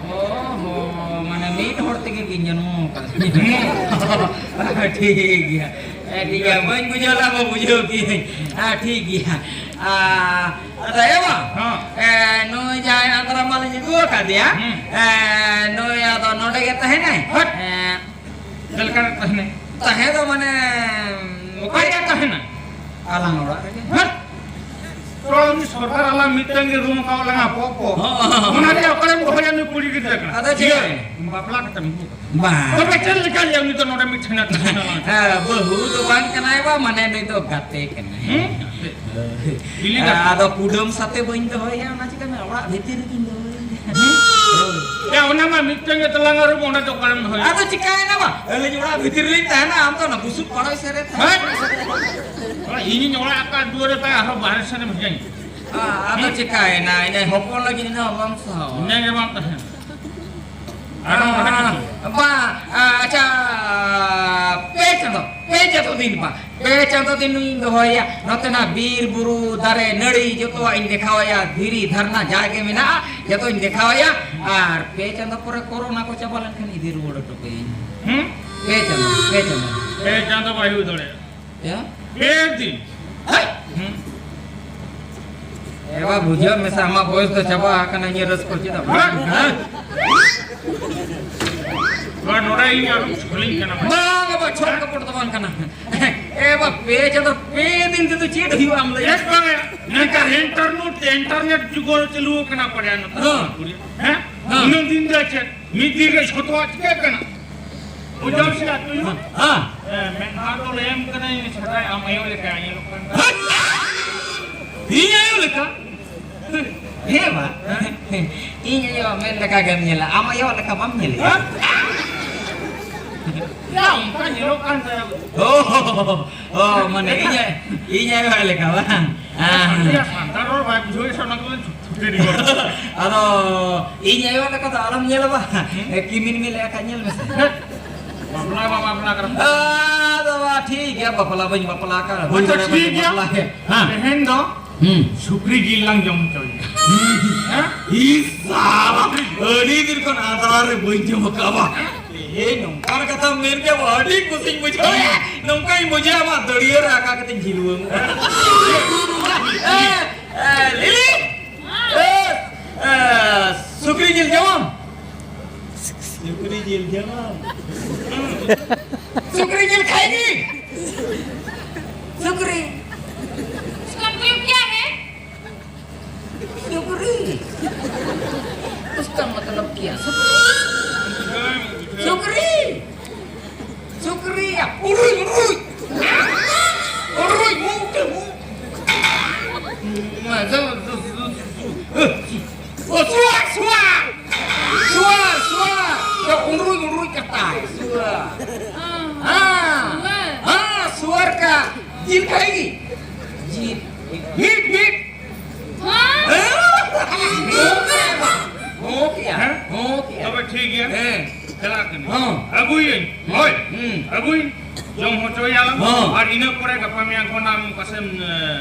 ᱚ ᱦᱚᱸ, ᱢᱟᱱᱮ ᱢᱤᱫ ᱦᱚᱲ ᱛᱮᱜᱮ ᱠᱤᱱ ᱡᱚᱱᱢᱚ ᱟᱠᱟᱫ᱾ ᱴᱷᱤᱠ ᱜᱮᱭᱟ᱾ ᱦᱮᱸ, ᱴᱷᱤᱠ ᱜᱮᱭᱟ, ᱵᱟᱹᱧ ᱵᱩᱡᱷᱟᱹᱣ ᱞᱮᱫᱟ, ᱵᱩᱡᱷᱟᱹᱣ ᱠᱤᱫᱟᱹᱧ᱾ ᱦᱮᱸ, ᱴᱷᱤᱠ ᱜᱮᱭᱟ᱾ ᱟ, ᱟᱫᱚ ᱮ ᱵᱟ, ᱦᱮᱸ᱾ ᱮ, ᱱᱩᱭ ᱡᱟᱦᱟᱸᱭ ᱟᱸᱫᱽᱨᱟ ᱢᱟᱞᱤᱧ ᱟᱹᱜᱩ ᱟᱠᱟᱫᱮᱭᱟ, ᱦᱩᱸ᱾ ᱮ, ᱱᱩᱭ ᱟᱫᱚ ᱱᱚᱰᱮ ᱜᱮ ᱛᱟᱦᱮᱱᱟᱭ? ᱦᱳᱭ᱾ ᱮ, ᱪᱮᱫ ᱞᱮᱠᱟ ᱨᱮ ᱛᱟᱦᱮᱱᱟᱭ? ᱛᱟᱦᱮᱸ ᱫᱚ ᱢᱟᱱᱮ, ᱚᱠᱟ ᱨᱮ ᱛᱟᱦᱮᱱᱟ? ᱟᱞᱟᱝ ᱚᱲᱟᱜ ᱨᱮᱜᱮ᱾ ᱦᱟᱴ! ᱛᱚ, ᱩᱱᱤ ᱥᱚᱨᱫᱟᱨ ᱟᱞᱟᱝ ᱢᱤᱫᱴᱟᱝ ᱜᱮ ᱨᱩᱢ ᱟᱠᱟᱫ ᱞᱟᱝᱟ, ᱯᱚ, ᱯᱚ᱾ ᱦᱚᱸ, ᱦᱚᱸ, ᱦᱚᱸ᱾ ᱚᱱᱟ ᱨᱮ ᱚᱠᱟᱨᱮᱢ ᱫᱚᱦᱚᱭᱟ ᱱᱩᱭ ᱠᱩᱲᱤ ᱜᱤᱫᱽᱨᱟᱹ ᱠᱟᱱᱟ? ᱟᱫᱚ ᱪᱮᱫ? ᱤᱭᱟᱹ, ᱵᱟᱯᱞᱟ ᱠᱟᱛᱮᱢ ᱟᱹᱜᱩ ᱠᱟᱫᱮᱭᱟ᱾ ᱵᱟᱝ᱾ ᱛᱚᱵᱮ ᱪᱮᱫ ᱞᱮᱠᱟ ᱞᱟᱹᱭᱟ ᱩᱱᱤ ᱫᱚ ᱱᱚᱰᱮ ᱢᱤᱫ ᱴᱷᱮᱱ ᱮ ᱛᱟᱦᱮᱱᱟ ᱞᱟᱝ? ᱦᱮᱸ, ᱵᱟᱹᱦᱩ ᱫᱚ ᱵᱟᱝ ᱠᱟᱱᱟᱭ ᱵᱟ, ᱢᱟᱱᱮ ᱱᱩᱭ ᱫᱚ ᱜᱟᱛᱮ ᱠᱟᱱᱟᱭ᱾ ᱦᱩᱸ? ᱤᱞᱤ ᱜᱟᱛᱮ᱾ ᱟᱫᱚ ᱠᱩᱰᱟᱹᱢ ᱥᱟᱛᱮ ᱵᱟᱹᱧ ᱫᱚᱦᱚᱭᱟ, ᱚᱱᱟ ᱪᱤᱠᱟᱹ ᱚᱲᱟᱜ ᱵᱷᱤᱛᱤᱨ ᱨᱮᱜᱤᱧ ᱫᱚᱦᱚᱭᱟ᱾ ᱦᱩᱸ? ᱭᱟ, ᱚᱱᱟ ᱢᱟ ᱢᱤᱫᱴᱟᱝ ᱜᱮ ᱛᱟᱞᱟᱝ ᱟᱹᱨᱩᱵ, ᱚᱸᱰᱮ ᱫᱚ ᱚᱠᱟᱨᱮᱢ ᱫᱚᱦᱚᱭᱟ? ᱟᱫᱚ ᱪᱤᱠᱟᱹᱭᱮᱱᱟ ᱵᱟ? ᱟᱹᱞᱤᱧ ᱚᱲᱟᱜ ᱵᱷᱤᱛᱤᱨ ᱨᱮᱞᱤᱧ ᱛᱟᱦᱮᱱᱟ, ᱟᱢ ᱫᱚ ᱚᱱᱟ ᱵᱩᱥᱩᱵ ᱯᱟᱲᱚᱭ ᱥᱮᱫ ᱨᱮ ᱛᱟᱦᱮᱱ᱾ ᱦᱮᱸ? ᱤᱧᱤᱧ ᱚᱲᱟᱜ ᱟᱠᱟᱫ ᱫᱩᱣᱟᱹᱨ ᱨᱮ ᱛᱟᱦᱮᱸ, ᱟᱨᱦᱚᱸ ᱵᱟᱦᱨᱮ ᱥᱮᱫ ᱮᱢ ᱦᱮᱡ ᱮᱱ᱾ ᱟ-, ᱟᱫᱚ ᱪᱤᱠᱟᱹᱭᱮᱱᱟ? ᱤᱱᱟᱹ ᱦᱚᱯᱚᱱ ᱞᱟᱹᱜᱤᱫ ᱤᱱᱟᱹ ᱵᱟᱢ ᱥᱟᱦᱟᱣᱟ? ᱤᱱᱟᱹ ᱜᱮ ᱵᱟᱝ ᱛᱟᱦᱮᱱ᱾ ᱟᱨ ᱱᱚᱰᱮ ᱟ, ᱠᱤᱪᱷᱩ᱾ ᱵᱟ, ᱟ, ᱟᱪᱪᱷᱟ, ᱯᱮ ᱪᱟᱸᱫᱚ, ᱯᱮ ᱪᱟᱸᱫᱚ ᱫᱤᱱ ᱵᱟ, ᱯᱮ ᱪᱟᱸᱫᱚ ᱫᱤᱱ ᱤᱧ ᱫᱚᱦᱚᱭᱟ᱾ ᱱᱚᱛᱮᱱᱟᱜ ᱵᱤᱨ ᱵᱩᱨᱩ ᱫᱟᱨᱮ ᱱᱟᱹᱲᱤ ᱡᱚᱛᱚᱣᱟᱜ ᱤᱧ ᱫᱮᱠᱷᱟᱣᱟᱭᱟ, ᱫᱷᱤᱨᱤ ᱫᱷᱟᱨᱱᱟ ᱡᱟᱜᱮ ᱢᱮᱱᱟᱜᱼᱟ ᱡᱚᱛᱚᱧ ᱫᱮᱠᱷᱟᱣᱟᱭᱟ᱾ ᱟᱨ ᱯᱮ ᱪᱟᱸᱫᱚ ᱯᱚᱨᱮ ᱠᱚᱨᱳᱱᱟ ᱠᱚ ᱪᱟᱵᱟ ᱞᱮᱱᱠᱷᱟᱱ ᱤᱫᱤ ᱨᱩᱣᱟᱹᱲ ᱦᱚᱴᱚ ᱠᱟᱹᱭᱟᱹᱧ᱾ ᱦᱩᱸ? ᱯᱮ ᱪᱟᱸᱫᱚ, ᱯᱮ ᱪᱟᱸᱫᱚ᱾ ᱯᱮ ᱪᱟᱸᱫᱚ ᱵᱟᱭ ᱦᱩᱭ ᱫᱟᱲᱮᱭᱟᱜᱼᱟ᱾ ᱪᱮᱫ? ᱯᱮ ᱫᱤᱱ᱾ ᱦᱮᱸ? ᱦᱩᱸ᱾ ᱮ ᱵᱟ, ᱵᱩᱡᱷᱟᱹᱣ ᱢᱮᱥᱮ, ᱟᱢᱟᱜ ᱵᱚᱭᱮᱥ ᱫᱚ ᱪᱟᱵᱟ ᱟᱠᱟᱱᱟ, ᱤᱧᱟᱹᱜ ᱨᱟᱹᱥᱠᱟᱹ ᱪᱮᱫᱟᱜ ᱵᱟᱝ? ᱦᱮᱸ? ᱱᱚᱣᱟ ᱱᱚᱰᱮ ᱤᱧ ᱟᱨᱚ ᱪᱷᱚᱞᱤᱧ ᱠᱟᱱᱟ᱾ ᱵᱟᱝ ᱵᱟᱵᱟ, ᱪᱷᱚᱞ ᱠᱚᱯᱚᱴ ᱫᱚ ᱵᱟᱝ ᱠᱟᱱᱟ᱾ ᱮ ᱵᱟ, ᱯᱮ ᱪᱟᱸᱫᱚ, ᱯᱮ ᱫᱤᱱ ᱛᱮᱫᱚ ᱪᱮᱫ ᱦᱩᱭᱩᱜᱼᱟ ᱟᱢ ᱞᱟᱹᱭ ᱢᱮ? ᱪᱮᱫ ᱵᱟᱝ ᱦᱩᱭᱩᱜᱼᱟ? ᱱᱮᱛᱟᱨ ᱤᱱᱴᱟᱨᱱᱮᱴ, ᱤᱱᱴᱟᱨᱱᱮᱴ ᱡᱩᱜᱽ ᱪᱟᱹᱞᱩ ᱟᱠᱟᱱᱟ ᱯᱟᱞᱮ ᱱᱚᱛᱮ᱾ ᱦᱮᱸ᱾ ᱦᱮᱸ? ᱦᱮᱸ᱾ ᱩᱱᱟᱹᱜ ᱫᱤᱱ ᱫᱚ ᱪᱮᱫ? ᱢᱤᱫ ᱫᱤᱱ ᱨᱮ ᱡᱷᱚᱛᱚᱣᱟᱜ ᱪᱤᱠᱟᱹᱜ ᱠᱟᱱᱟ? ᱵᱩᱡᱷᱟᱹᱣ ᱥᱮ ᱟᱹᱛᱩ ᱦᱚᱲ? ᱦᱮᱸ᱾ ᱦᱮᱸ, ᱢᱮᱫᱦᱟ ᱫᱚ ᱞᱟᱹᱭᱟᱢ ᱠᱟᱹᱱᱟᱹᱧ, ᱥᱮᱫᱟᱭ ᱟᱢ ᱟᱭᱳ ᱞᱮᱠᱟ ᱧᱮᱞᱚᱜ ᱠᱟᱱ ᱛᱟᱢᱟ᱾ ᱤᱧ ᱟᱭᱳ ᱞᱮᱠᱟ? ᱦᱮᱸ ᱵᱟ, ᱤᱧ ᱟᱭᱳ ᱢᱮᱱ ᱞᱮᱠᱟ ᱜᱮᱢ ᱧᱮᱞᱟ, ᱟᱢ ᱟᱭᱳ ᱞᱮᱠᱟ ᱵᱟᱢ ᱧᱮᱞᱮᱭᱟ᱾ ᱦᱮᱸ? ᱭᱟ, ᱚᱱᱠᱟ ᱧᱮᱞᱚᱜ ᱠᱟᱱ ᱛᱟᱭᱟ᱾ ᱚ, ᱚ, ᱢᱟᱱᱮ ᱤᱧ, ᱤᱧ ᱟᱭᱳ ᱞᱮᱠᱟ ᱵᱟᱝ? ᱦᱮᱸ᱾ ᱥᱟᱱᱛᱟᱲ ᱨᱚᱲ ᱵᱟᱭ ᱵᱩᱡᱷᱟᱹᱣᱮᱫ ᱥᱮ, ᱚᱱᱟ ᱠᱚᱫᱚ ᱪᱷᱩᱴᱤ ᱨᱮ᱾ ᱟᱫᱚ ᱤᱧ ᱟᱭᱳ ᱞᱮᱠᱟ ᱫᱚ ᱟᱞᱚᱢ ᱧᱮᱞᱟ ᱵᱟ᱾ ᱦᱩᱸ? ᱮ, ᱠᱤᱢᱤᱱ ᱢᱤᱞ ᱞᱮᱠᱟ ᱧᱮᱞ ᱢᱮᱥᱮ᱾ ᱵᱟᱯᱞᱟ ᱵᱟ, ᱵᱟᱯᱞᱟ ᱠᱟᱱᱟ᱾ ᱟᱫᱚ ᱵᱟ, ᱴᱷᱤᱠ ᱜᱮᱭᱟ, ᱵᱟᱯᱞᱟ ᱵᱟᱹᱧ ᱵᱟᱯᱞᱟ ᱟᱠᱟᱱᱟ᱾ ᱟᱪᱪᱷᱟ, ᱵᱟᱹᱧ ᱴᱷᱤᱠ ᱜᱮᱭᱟ᱾ ᱵᱟᱯᱞᱟ ᱜᱮ᱾ ᱦᱮᱸ᱾ ᱛᱮᱦᱮᱧ ᱫᱚ ᱦᱩᱸ᱾ ᱥᱩᱠᱨᱤ ᱡᱤᱞ ᱞᱟᱝ ᱡᱚᱢ ᱦᱚᱪᱚᱭᱮᱭᱟ᱾ ᱦᱩᱸ᱾ ᱦᱮᱸ? ᱤᱥ, ᱥᱟᱞᱟ, ᱟᱹᱰᱤ ᱫᱤᱱ ᱠᱷᱚᱱ ᱟᱫᱽᱨᱟ ᱨᱮ ᱵᱟᱹᱧ ᱡᱚᱢ ᱟᱠᱟᱫᱼᱟ ᱵᱟ᱾ ᱮ, ᱱᱚᱝᱠᱟᱱ ᱠᱟᱛᱷᱟ ᱢᱮᱱ ᱠᱮᱫ ᱟᱹᱰᱤ ᱠᱩᱥᱤᱧ ᱵᱩᱡᱷᱟᱹᱣ᱾ ᱱᱚᱝᱠᱟᱧ ᱵᱩᱡᱷᱟᱹᱣᱟ ᱟᱢᱟᱜ ᱫᱟᱹᱲᱭᱟᱹ ᱨᱮ ᱟᱠᱟ ᱠᱟᱛᱮᱧ ᱡᱷᱤᱞᱣᱟᱹ᱾ ᱮ, ᱮ, ᱞᱤᱞᱤ! ᱮ, ᱮ, ᱥᱩᱠᱨᱤ ᱡᱤᱞ ᱡᱚᱢᱟᱢ? ᱥᱩᱠᱨᱤ ᱡᱤᱞ ᱡᱚᱢᱟᱢ? ᱥᱩᱠᱨᱤ ᱡᱤᱞ ᱠᱷᱟᱭᱜᱤ? ᱥᱩᱠᱨᱤ᱾ इसका मतलब क्या है? सुकरी। उसका मतलब क्या? सुकरी। सुकरी। सुकरी। उरुई, उरुई। उरुई, मुंह के मुंह। ओ, सुअर, सुअर। सुअर, सुअर। तो उरुई, उरुई करता है। सुअर। हाँ। हाँ, सुअर का दिल खाएगी। जी। Meat, meat. हाँ। हाँ। हो गया, हाँ? हो गया। ᱛᱚᱵᱮ ᱴᱷᱤᱠ ᱜᱮᱭᱟ᱾ ᱦᱮᱸ᱾ ᱪᱟᱞᱟᱜ ᱠᱟᱹᱱᱟᱹᱧ᱾ ᱦᱚᱸ᱾ ᱟᱹᱜᱩᱭᱟᱹᱧ᱾ ᱦᱳᱭ᱾ ᱦᱩᱸ᱾ ᱟᱹᱜᱩᱭᱟᱹᱧ᱾ ᱡᱚᱢ ᱦᱚᱪᱚᱭᱟᱞᱟᱝ᱾ ᱦᱚᱸ᱾ ᱟᱨ ᱤᱱᱟᱹ ᱯᱚᱨᱮ ᱜᱟᱯᱟ ᱢᱮᱭᱟᱝ ᱠᱷᱚᱱ ᱟᱢ ᱯᱟᱥᱮᱢ, ᱮ,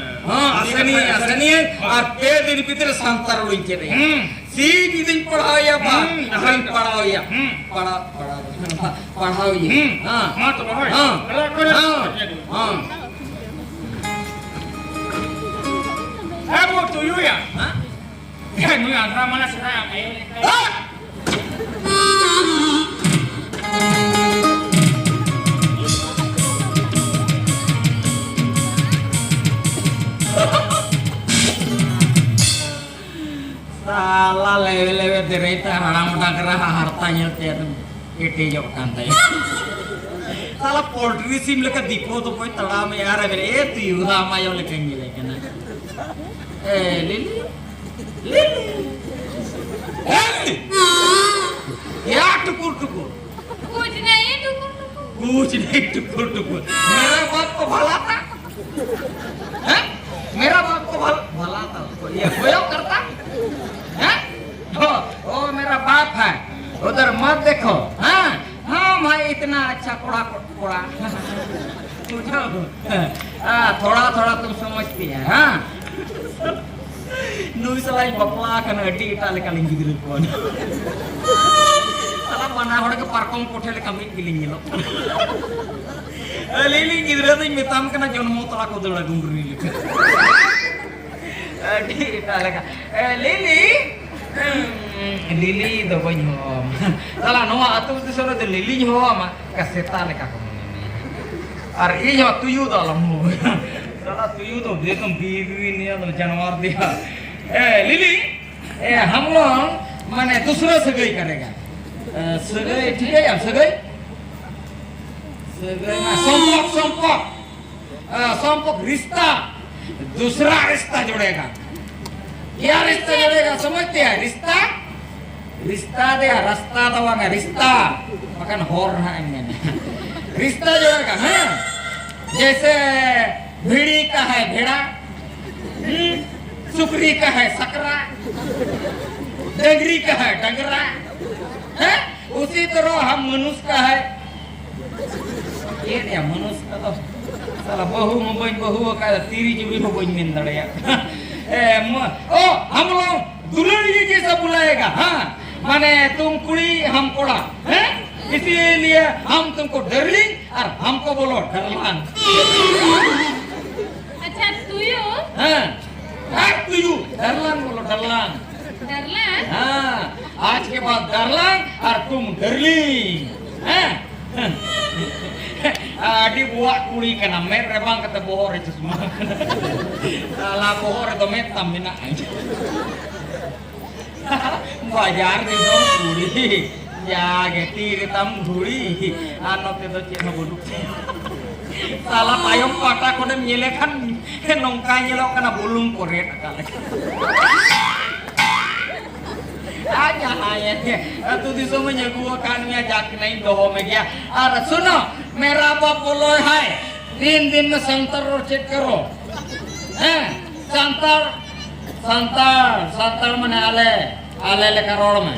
ᱦᱚᱸ, ᱤᱫᱤ ᱟᱥᱮᱱᱤᱭᱟᱹᱧ, ᱠᱟᱛᱮ ᱟᱥᱮᱱᱤᱭᱟᱹᱧ᱾ ᱦᱳᱭ᱾ ᱟᱨ ᱯᱮ ᱫᱤᱱ ᱵᱷᱤᱛᱨᱤ ᱥᱟᱱᱛᱟᱲ ᱨᱚᱲᱤᱧ ᱪᱮᱫ ᱟᱭᱟ᱾ ᱦᱩᱸ᱾ ᱥᱤᱧ ᱧᱤᱫᱟᱹᱧ ᱯᱟᱲᱦᱟᱣ ᱮᱭᱟ ᱵᱟ᱾ ᱦᱩᱸ, ᱡᱟᱦᱟᱸ ᱟᱨᱤᱧ ᱞᱮᱠᱟ᱾ ᱯᱟᱲᱦᱟᱣ ᱮᱭᱟ᱾ ᱦᱩᱸ᱾ ᱯᱟᱲᱦᱟᱣ, ᱯᱟᱲᱦᱟᱣ ᱮᱭᱟ᱾ ᱦᱩᱸ᱾ ᱦᱮᱸ᱾ ᱢᱟ ᱛᱚᱵᱮ, ᱦᱳᱭ᱾ ᱦᱮᱸ᱾ ᱪᱟᱞᱟᱜ ᱠᱟᱱᱟ᱾ ᱦᱮᱸ᱾ ᱦᱮᱸ᱾ ᱮ, ᱵᱚ ᱛᱩᱭᱩᱭᱟ᱾ ᱦᱮᱸ? ᱮ, ᱱᱩᱭ ᱟᱸᱫᱷᱨᱟ ᱢᱟᱱᱟ ᱥᱮᱫᱟᱭ ᱟᱢ ᱟᱭᱳ ᱞᱮᱠᱟ᱾ ᱦᱮᱸ᱾ ᱮᱴᱟᱜ ᱦᱟᱲᱟᱢ ᱰᱟᱝᱨᱟ ᱦᱟᱨᱛᱟ ᱧᱮᱞᱛᱮ ᱟᱫᱚ ᱠᱮᱴᱮᱡᱚᱜ ᱠᱟᱱ ᱛᱟᱭᱟ᱾ ᱥᱟᱞᱟ ᱯᱚᱞᱴᱨᱤ ᱥᱤᱢ ᱞᱮᱠᱟ ᱫᱤᱯᱚ ᱫᱚᱯᱚᱭ ᱛᱟᱲᱟᱢᱮᱜᱼᱟ ᱟᱨ ᱮ ᱢᱮᱱᱮᱫ, "ᱮ ᱛᱩᱭᱩ, ᱟᱢ ᱟᱭᱳ ᱞᱮᱠᱟᱧ ᱧᱮᱞᱮ ᱠᱟᱱᱟ᱾ ᱮ ᱞᱤᱞᱤ, ᱞᱤᱞᱤ, ᱮ ᱞᱤᱞᱤ, ᱭᱟ ᱴᱩᱠᱩᱨ ᱴᱩᱠᱩᱨ, कुछ नहीं टुकुर टुकुर।" कुछ नहीं टुकुर टुकुर। मेरा बाप को भला था? हैं? मेरा बाप को भल-, भला था उसको, ये कोई करता? हैं? ओ, ओ मेरा बाप है, उधर मत देखो। हाँ, हाँ भाई, इतना अच्छा कोड़ा, कोड़ा। बुझो? हाँ, थोड़ा थोड़ा तुम समझती है, हाँ? ᱱᱩᱭ ᱥᱟᱞᱟᱧ ᱵᱟᱯᱞᱟ ᱟᱠᱟᱱᱟ, ᱟᱹᱰᱤ ᱮᱴᱟᱜ ᱞᱮᱠᱟᱞᱤᱧ ᱜᱤᱫᱽᱨᱟᱹ ᱠᱚᱣᱟ᱾ ᱥᱟᱞᱟ ᱵᱟᱱᱟ ᱦᱚᱲ ᱜᱮ ᱯᱟᱨᱠᱚᱢ ᱠᱚᱴᱷᱮ ᱞᱮᱠᱟ ᱢᱤᱫ ᱜᱮᱞᱤᱧ ᱧᱮᱞᱚᱜ ᱠᱟᱱᱟ᱾ ᱟᱹᱞᱤᱧ ᱞᱤᱧ ᱜᱤᱫᱽᱨᱟᱹ ᱫᱚᱧ ᱢᱮᱛᱟᱢ ᱠᱟᱱᱟ, ᱡᱚᱱᱢᱚ ᱛᱚᱨᱟ ᱠᱚ ᱫᱟᱹᱲᱟ ᱰᱩᱝᱨᱤ ᱞᱮᱠᱟ᱾ ᱟᱹᱰᱤ ᱮᱴᱟᱜ ᱞᱮᱠᱟ᱾ ᱮ, ᱞᱤᱞᱤ, ᱞᱤᱞᱤ ᱫᱚ ᱵᱟᱹᱧ ᱦᱚᱦᱚᱣᱟᱢᱟ᱾ ᱥᱟᱞᱟ ᱱᱚᱣᱟ ᱟᱹᱛᱩ ᱫᱤᱥᱚᱢ ᱨᱮᱫᱚ ᱞᱤᱞᱤᱧ ᱦᱚᱦᱚᱣᱟᱢᱟ, ᱚᱱᱠᱟ ᱥᱮᱛᱟ ᱞᱮᱠᱟ ᱠᱚ ᱢᱚᱱᱮ ᱢᱮᱭᱟ᱾ ᱟᱨ ᱤᱧ ᱦᱚᱸ ᱛᱩᱭᱩ ᱫᱚ ᱟᱞᱚᱢ ᱦᱚᱦᱚᱣᱟᱹᱧᱟ᱾ ᱥᱟᱞᱟ ᱛᱩᱭᱩ ᱫᱚ ᱵᱮᱫᱚᱢ ᱵᱤᱨ ᱨᱤᱱ ᱱᱤᱭᱟᱹ ᱫᱚ ᱡᱟᱱᱣᱟᱨ ᱫᱤᱭᱟ᱾ ᱮ, ᱞᱤᱞᱤ, ᱮ, ᱦᱟᱢ ᱞᱳᱜ ᱢᱟᱱᱮ ᱫᱩᱥᱨᱟ ᱥᱟᱹᱜᱟᱹᱭ ᱠᱟᱨᱮᱜᱟ᱾ ᱮ, ᱥᱟᱹᱜᱟᱹᱭ, ᱴᱷᱤᱠᱟᱹᱭᱟᱢ, ᱥᱟᱹᱜᱟᱹᱭ? ᱥᱟᱹᱜᱟᱹᱭ ᱢᱟ ᱥᱚᱢᱯᱚᱠ, ᱥᱚᱢᱯᱚᱠ᱾ ᱮ, ᱥᱚᱢᱯᱚᱠ, ᱨᱤᱥᱛᱟ᱾ ᱫᱩᱥᱨᱟ ᱨᱤᱥᱛᱟ ᱡᱩᱲᱮᱜᱟ᱾ ᱠᱭᱟ ᱨᱤᱥᱛᱟ ᱡᱩᱲᱮᱜᱟ, ᱥᱚᱢᱚᱡᱽᱛᱮ ᱦᱟᱭ? ᱨᱤᱥᱛᱟ? ᱨᱤᱥᱛᱟ ᱫᱮ, ᱨᱟᱥᱛᱟ ᱫᱚ ᱵᱟᱝᱟ, ᱨᱤᱥᱛᱟ᱾ ᱵᱟᱠᱷᱟᱱ ᱦᱚᱨ ᱱᱟᱦᱟᱜ ᱮᱢ ᱢᱮᱱᱟ᱾ ᱨᱤᱥᱛᱟ ᱡᱩᱲᱮᱜᱟ, ᱦᱮᱸ? ᱡᱮᱭᱥᱮ ᱵᱷᱤᱲᱤ ᱠᱟ ᱦᱟᱭ ᱵᱷᱮᱲᱟ, ᱦᱩᱸ? ᱥᱩᱠᱨᱤ ᱠᱟ ᱦᱟᱭ ᱥᱟᱠᱨᱟ, ᱰᱟᱝᱨᱤ ᱠᱟ ᱦᱟᱭ ᱰᱟᱝᱨᱟ, ᱦᱮᱸ? ᱩᱥᱤ ᱛᱚᱨᱚ ᱦᱟᱢ ᱢᱟᱱᱩᱥ ᱠᱟ ᱦᱟᱭ᱾ ᱪᱮᱫ ᱭᱟ ᱢᱟᱱᱩᱥ ᱠᱟ ᱫᱚ? ᱥᱟᱞᱟ ᱵᱟᱹᱦᱩ ᱢᱟ ᱵᱟᱹᱧ ᱵᱟᱹᱦᱩ ᱟᱠᱟᱫᱟ, ᱛᱤᱨᱤ ᱡᱩᱨᱤ ᱦᱚᱸ ᱵᱟᱹᱧ ᱢᱮᱱ ᱫᱟᱲᱮᱭᱟᱜ ᱠᱟᱱᱟ᱾ ᱮ, ᱢᱟ-, ᱚ, ᱦᱟᱢ ᱞᱳᱜ ᱫᱩᱞᱟᱹᱲᱤᱭᱟᱹ ᱡᱮᱭᱥᱟ ᱵᱩᱞᱟᱭᱮᱜᱟ, ᱦᱟᱸ? ᱢᱟᱱᱮ ᱛᱩᱢ ᱠᱩᱲᱤ ᱦᱟᱢ ᱠᱚᱲᱟ, ᱦᱮᱸ? ᱤᱥᱤᱞᱤᱭᱮ ᱦᱟᱢ ᱛᱩᱢᱠᱳ ᱰᱟᱨᱞᱤᱝ ᱟᱨ ᱦᱟᱢᱠᱳ ᱵᱳᱞᱳ ᱰᱟᱨᱞᱟᱝ᱾ ᱟᱪᱪᱷᱟ, ᱛᱩᱭᱩ? ᱦᱮᱸ, ᱟᱨ ᱛᱩᱭᱩ, ᱰᱟᱨᱞᱟᱝ ᱵᱳᱞᱳ, ᱰᱟᱨᱞᱟᱝ᱾ ᱰᱟᱨᱞᱟᱝ? ᱦᱮᱸ, ᱟᱡ ᱠᱮ ᱵᱟᱫ ᱰᱟᱨᱞᱟᱝ ᱟᱨ ᱛᱩᱢ ᱰᱟᱨᱞᱤᱝ᱾ ᱦᱮᱸ? ᱟᱹᱰᱤ ᱵᱚᱣᱟᱜ ᱠᱩᱲᱤ ᱠᱟᱱᱟ, ᱢᱮᱫ ᱨᱮ ᱵᱟᱝ ᱠᱟᱛᱮ ᱵᱚᱦᱚᱜ ᱨᱮ ᱪᱚᱥᱢᱟ᱾ ᱥᱟᱞᱟ ᱵᱚᱦᱚᱜ ᱨᱮᱫᱚ ᱢᱮᱫ ᱛᱟᱢ ᱢᱮᱱᱟᱜᱼᱟ᱾ ᱵᱟᱡᱟᱨ ᱫᱤᱥᱚᱢ ᱠᱩᱲᱤ, ᱡᱟᱜᱮ ᱛᱤ ᱨᱮᱛᱟᱢ ᱜᱷᱩᱲᱤ, ᱟᱨ ᱱᱚᱛᱮ ᱫᱚ ᱪᱮᱫ ᱦᱚᱸ ᱵᱟᱹᱱᱩᱜ ᱛᱟᱭᱟ᱾ ᱥᱟᱞᱟ ᱛᱟᱭᱚᱢ ᱯᱟᱦᱴᱟ ᱠᱷᱚᱱᱮᱢ ᱧᱮᱞᱮ ᱠᱷᱟᱱ ᱱᱚᱝᱠᱟ ᱧᱮᱞᱚᱜ ᱠᱟᱱᱟ ᱵᱩᱞᱩᱝ ᱠᱚ ᱨᱮᱫ ᱟᱠᱟᱫ ᱞᱮᱠᱟ᱾ ᱟᱨ ᱡᱟᱦᱟᱸᱭ ᱟᱹᱛᱩ ᱫᱤᱥᱚᱢ ᱤᱧ ᱟᱹᱜᱩ ᱟᱠᱟᱫ ᱢᱮᱭᱟ, ᱡᱟᱠ ᱱᱟᱧ ᱫᱚᱦᱚ ᱢᱮᱜᱮᱭᱟ᱾ ᱟᱨ ᱥᱩᱱᱚ, ᱢᱮᱨᱟ ᱵᱟᱯ ᱵᱚᱞᱚᱭ ᱦᱟᱭ, ᱛᱤᱱ ᱫᱤᱱ ᱢᱮ ᱥᱟᱱᱛᱟᱲ ᱨᱚᱲ ᱪᱮᱫ ᱠᱟᱨᱚ? ᱦᱮᱸ, ᱥᱟᱱᱛᱟᱲ, ᱥᱟᱱᱛᱟᱲ, ᱥᱟᱱᱛᱟᱲ ᱢᱟᱱᱮ ᱟᱞᱮ, ᱟᱞᱮ ᱞᱮᱠᱟ ᱨᱚᱲ ᱢᱮ᱾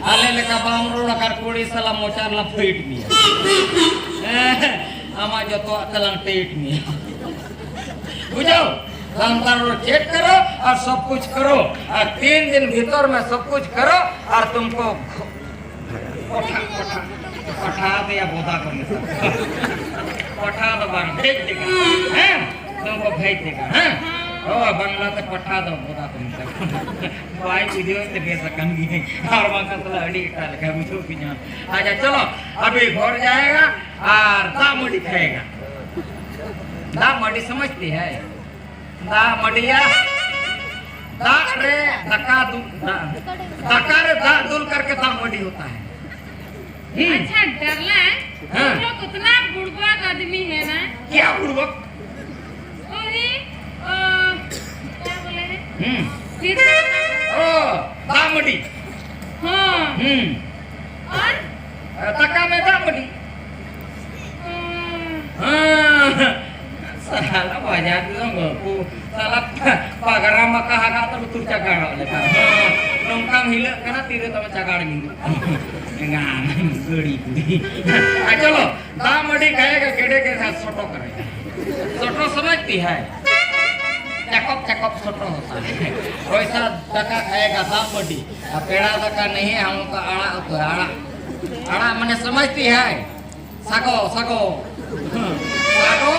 ᱟᱞᱮ ᱞᱮᱠᱟ ᱵᱟᱢ ᱨᱚᱲ ᱟᱠᱟᱫ ᱠᱩᱲᱤ ᱥᱟᱞᱟ ᱢᱚᱪᱟ ᱨᱮᱞᱟᱝ ᱯᱷᱟᱹᱭᱤᱴ ᱢᱮᱭᱟ᱾ ᱦᱮᱸ, ᱟᱢᱟᱜ ᱡᱚᱛᱚᱣᱟᱜ ᱛᱮᱞᱟᱝ ᱴᱟᱭᱤᱴ ᱢᱮᱭᱟ᱾ ᱵᱩᱡᱷᱟᱹᱣ? ᱥᱟᱱᱛᱟᱲ ᱨᱚᱲ ᱪᱮᱫ ᱠᱟᱨᱚ ᱟᱨ ᱥᱚᱵ ᱠᱩᱪ ᱠᱟᱨᱚ, ᱟᱨ ᱛᱤᱱ ᱫᱤᱱ ᱵᱷᱤᱛᱚᱨ ᱢᱮ ᱥᱚᱵ ᱠᱩᱪ ᱠᱟᱨᱚ, ᱟᱨ ᱛᱩᱢᱠᱚ ᱯᱟᱴᱷᱟ, ᱯᱟᱴᱷᱟ, ᱯᱟᱴᱷᱟ ᱫᱮᱭᱟ ᱵᱚᱫᱟ ᱠᱚ ᱢᱮᱛᱟ ᱠᱚᱣᱟ᱾ ᱯᱟᱴᱷᱟ ᱫᱚ ᱵᱟᱝ, ᱵᱷᱮᱡ ᱫᱮᱜᱟ᱾ ᱦᱮᱸ? ᱛᱩᱢᱠᱚ ᱵᱷᱮᱡ ᱫᱮᱜᱟ, ᱦᱮᱸ? ᱚ, ᱵᱟᱝᱞᱟ ᱛᱮ ᱯᱟᱴᱷᱟ ᱫᱚ ᱵᱚᱫᱟ ᱠᱚ ᱢᱮᱛᱟ ᱠᱚᱣᱟ᱾ ᱵᱟᱭ ᱵᱩᱡᱷᱟᱹᱣ ᱛᱮ ᱵᱮᱥ ᱟᱠᱟᱱ ᱜᱮ᱾ ᱟᱨ ᱵᱟᱝᱠᱷᱟᱱ ᱛᱟᱦᱞᱮ ᱟᱹᱰᱤ ᱮᱴᱟᱜ ᱞᱮᱠᱟ ᱵᱩᱡᱷᱟᱹᱣ ᱠᱤᱧᱟ᱾ ᱟᱪᱪᱷᱟ, ᱪᱚᱞᱚ, ᱟᱵᱷᱤ ᱜᱷᱚᱨ ᱡᱟᱭᱮᱜᱟ ᱟᱨ ᱫᱟᱜ ᱢᱟᱹᱰᱤ ᱠᱷᱟᱭᱮᱜᱟ᱾ ᱫᱟᱜ ᱢᱟᱹᱰᱤ ᱥᱚᱢᱚᱡᱷᱛᱤ ᱦᱟᱭ? ᱫᱟᱜ ᱢᱟᱹᱰᱤᱭᱟ, ᱫᱟᱜ ᱨᱮ ᱫᱟᱠᱟ ᱫᱩᱞ, ᱫᱟᱜ, ᱫᱟᱠᱟ ᱨᱮ ᱫᱟᱜ ᱫᱩᱞ ᱠᱟᱨᱠᱮ ᱫᱟᱜ ᱢᱟᱹᱰᱤ ᱦᱳᱛᱟ ᱦᱟᱭ᱾ ᱦᱩᱸ᱾ ᱟᱪᱪᱷᱟ, ᱰᱟᱨᱞᱟᱝ, ᱦᱮᱸ᱾ तुम लोग उतना बुड़बक आदमी है ना? क्या बुड़बक? वही, अ, क्या बोले हैं? हम्म। सिर ओ, दाल मडी। हाँ। हम्म। और? अ, तका में दाल मडी। हाँ। हाँ। साला बाजार में गपू, साला पगरा मका हगा तो तू चगाड़ वाले का। हाँ। नोंका मिले कना तीरे तो चगाड़ नहीं। गान, गड़ी, गड़ी। आ, चलो। दाम मडी खाएगा, गेड़े के साथ सोटो करेगा। सोटो समझती है? चकप चकप सोटो होता है। वैसा दका खाएगा दाम मडी। अब पेड़ा दका नहीं है, हम लोग का आड़ा होता है, आड़ा। आड़ा मैंने समझती है? सगो, सगो। सगो।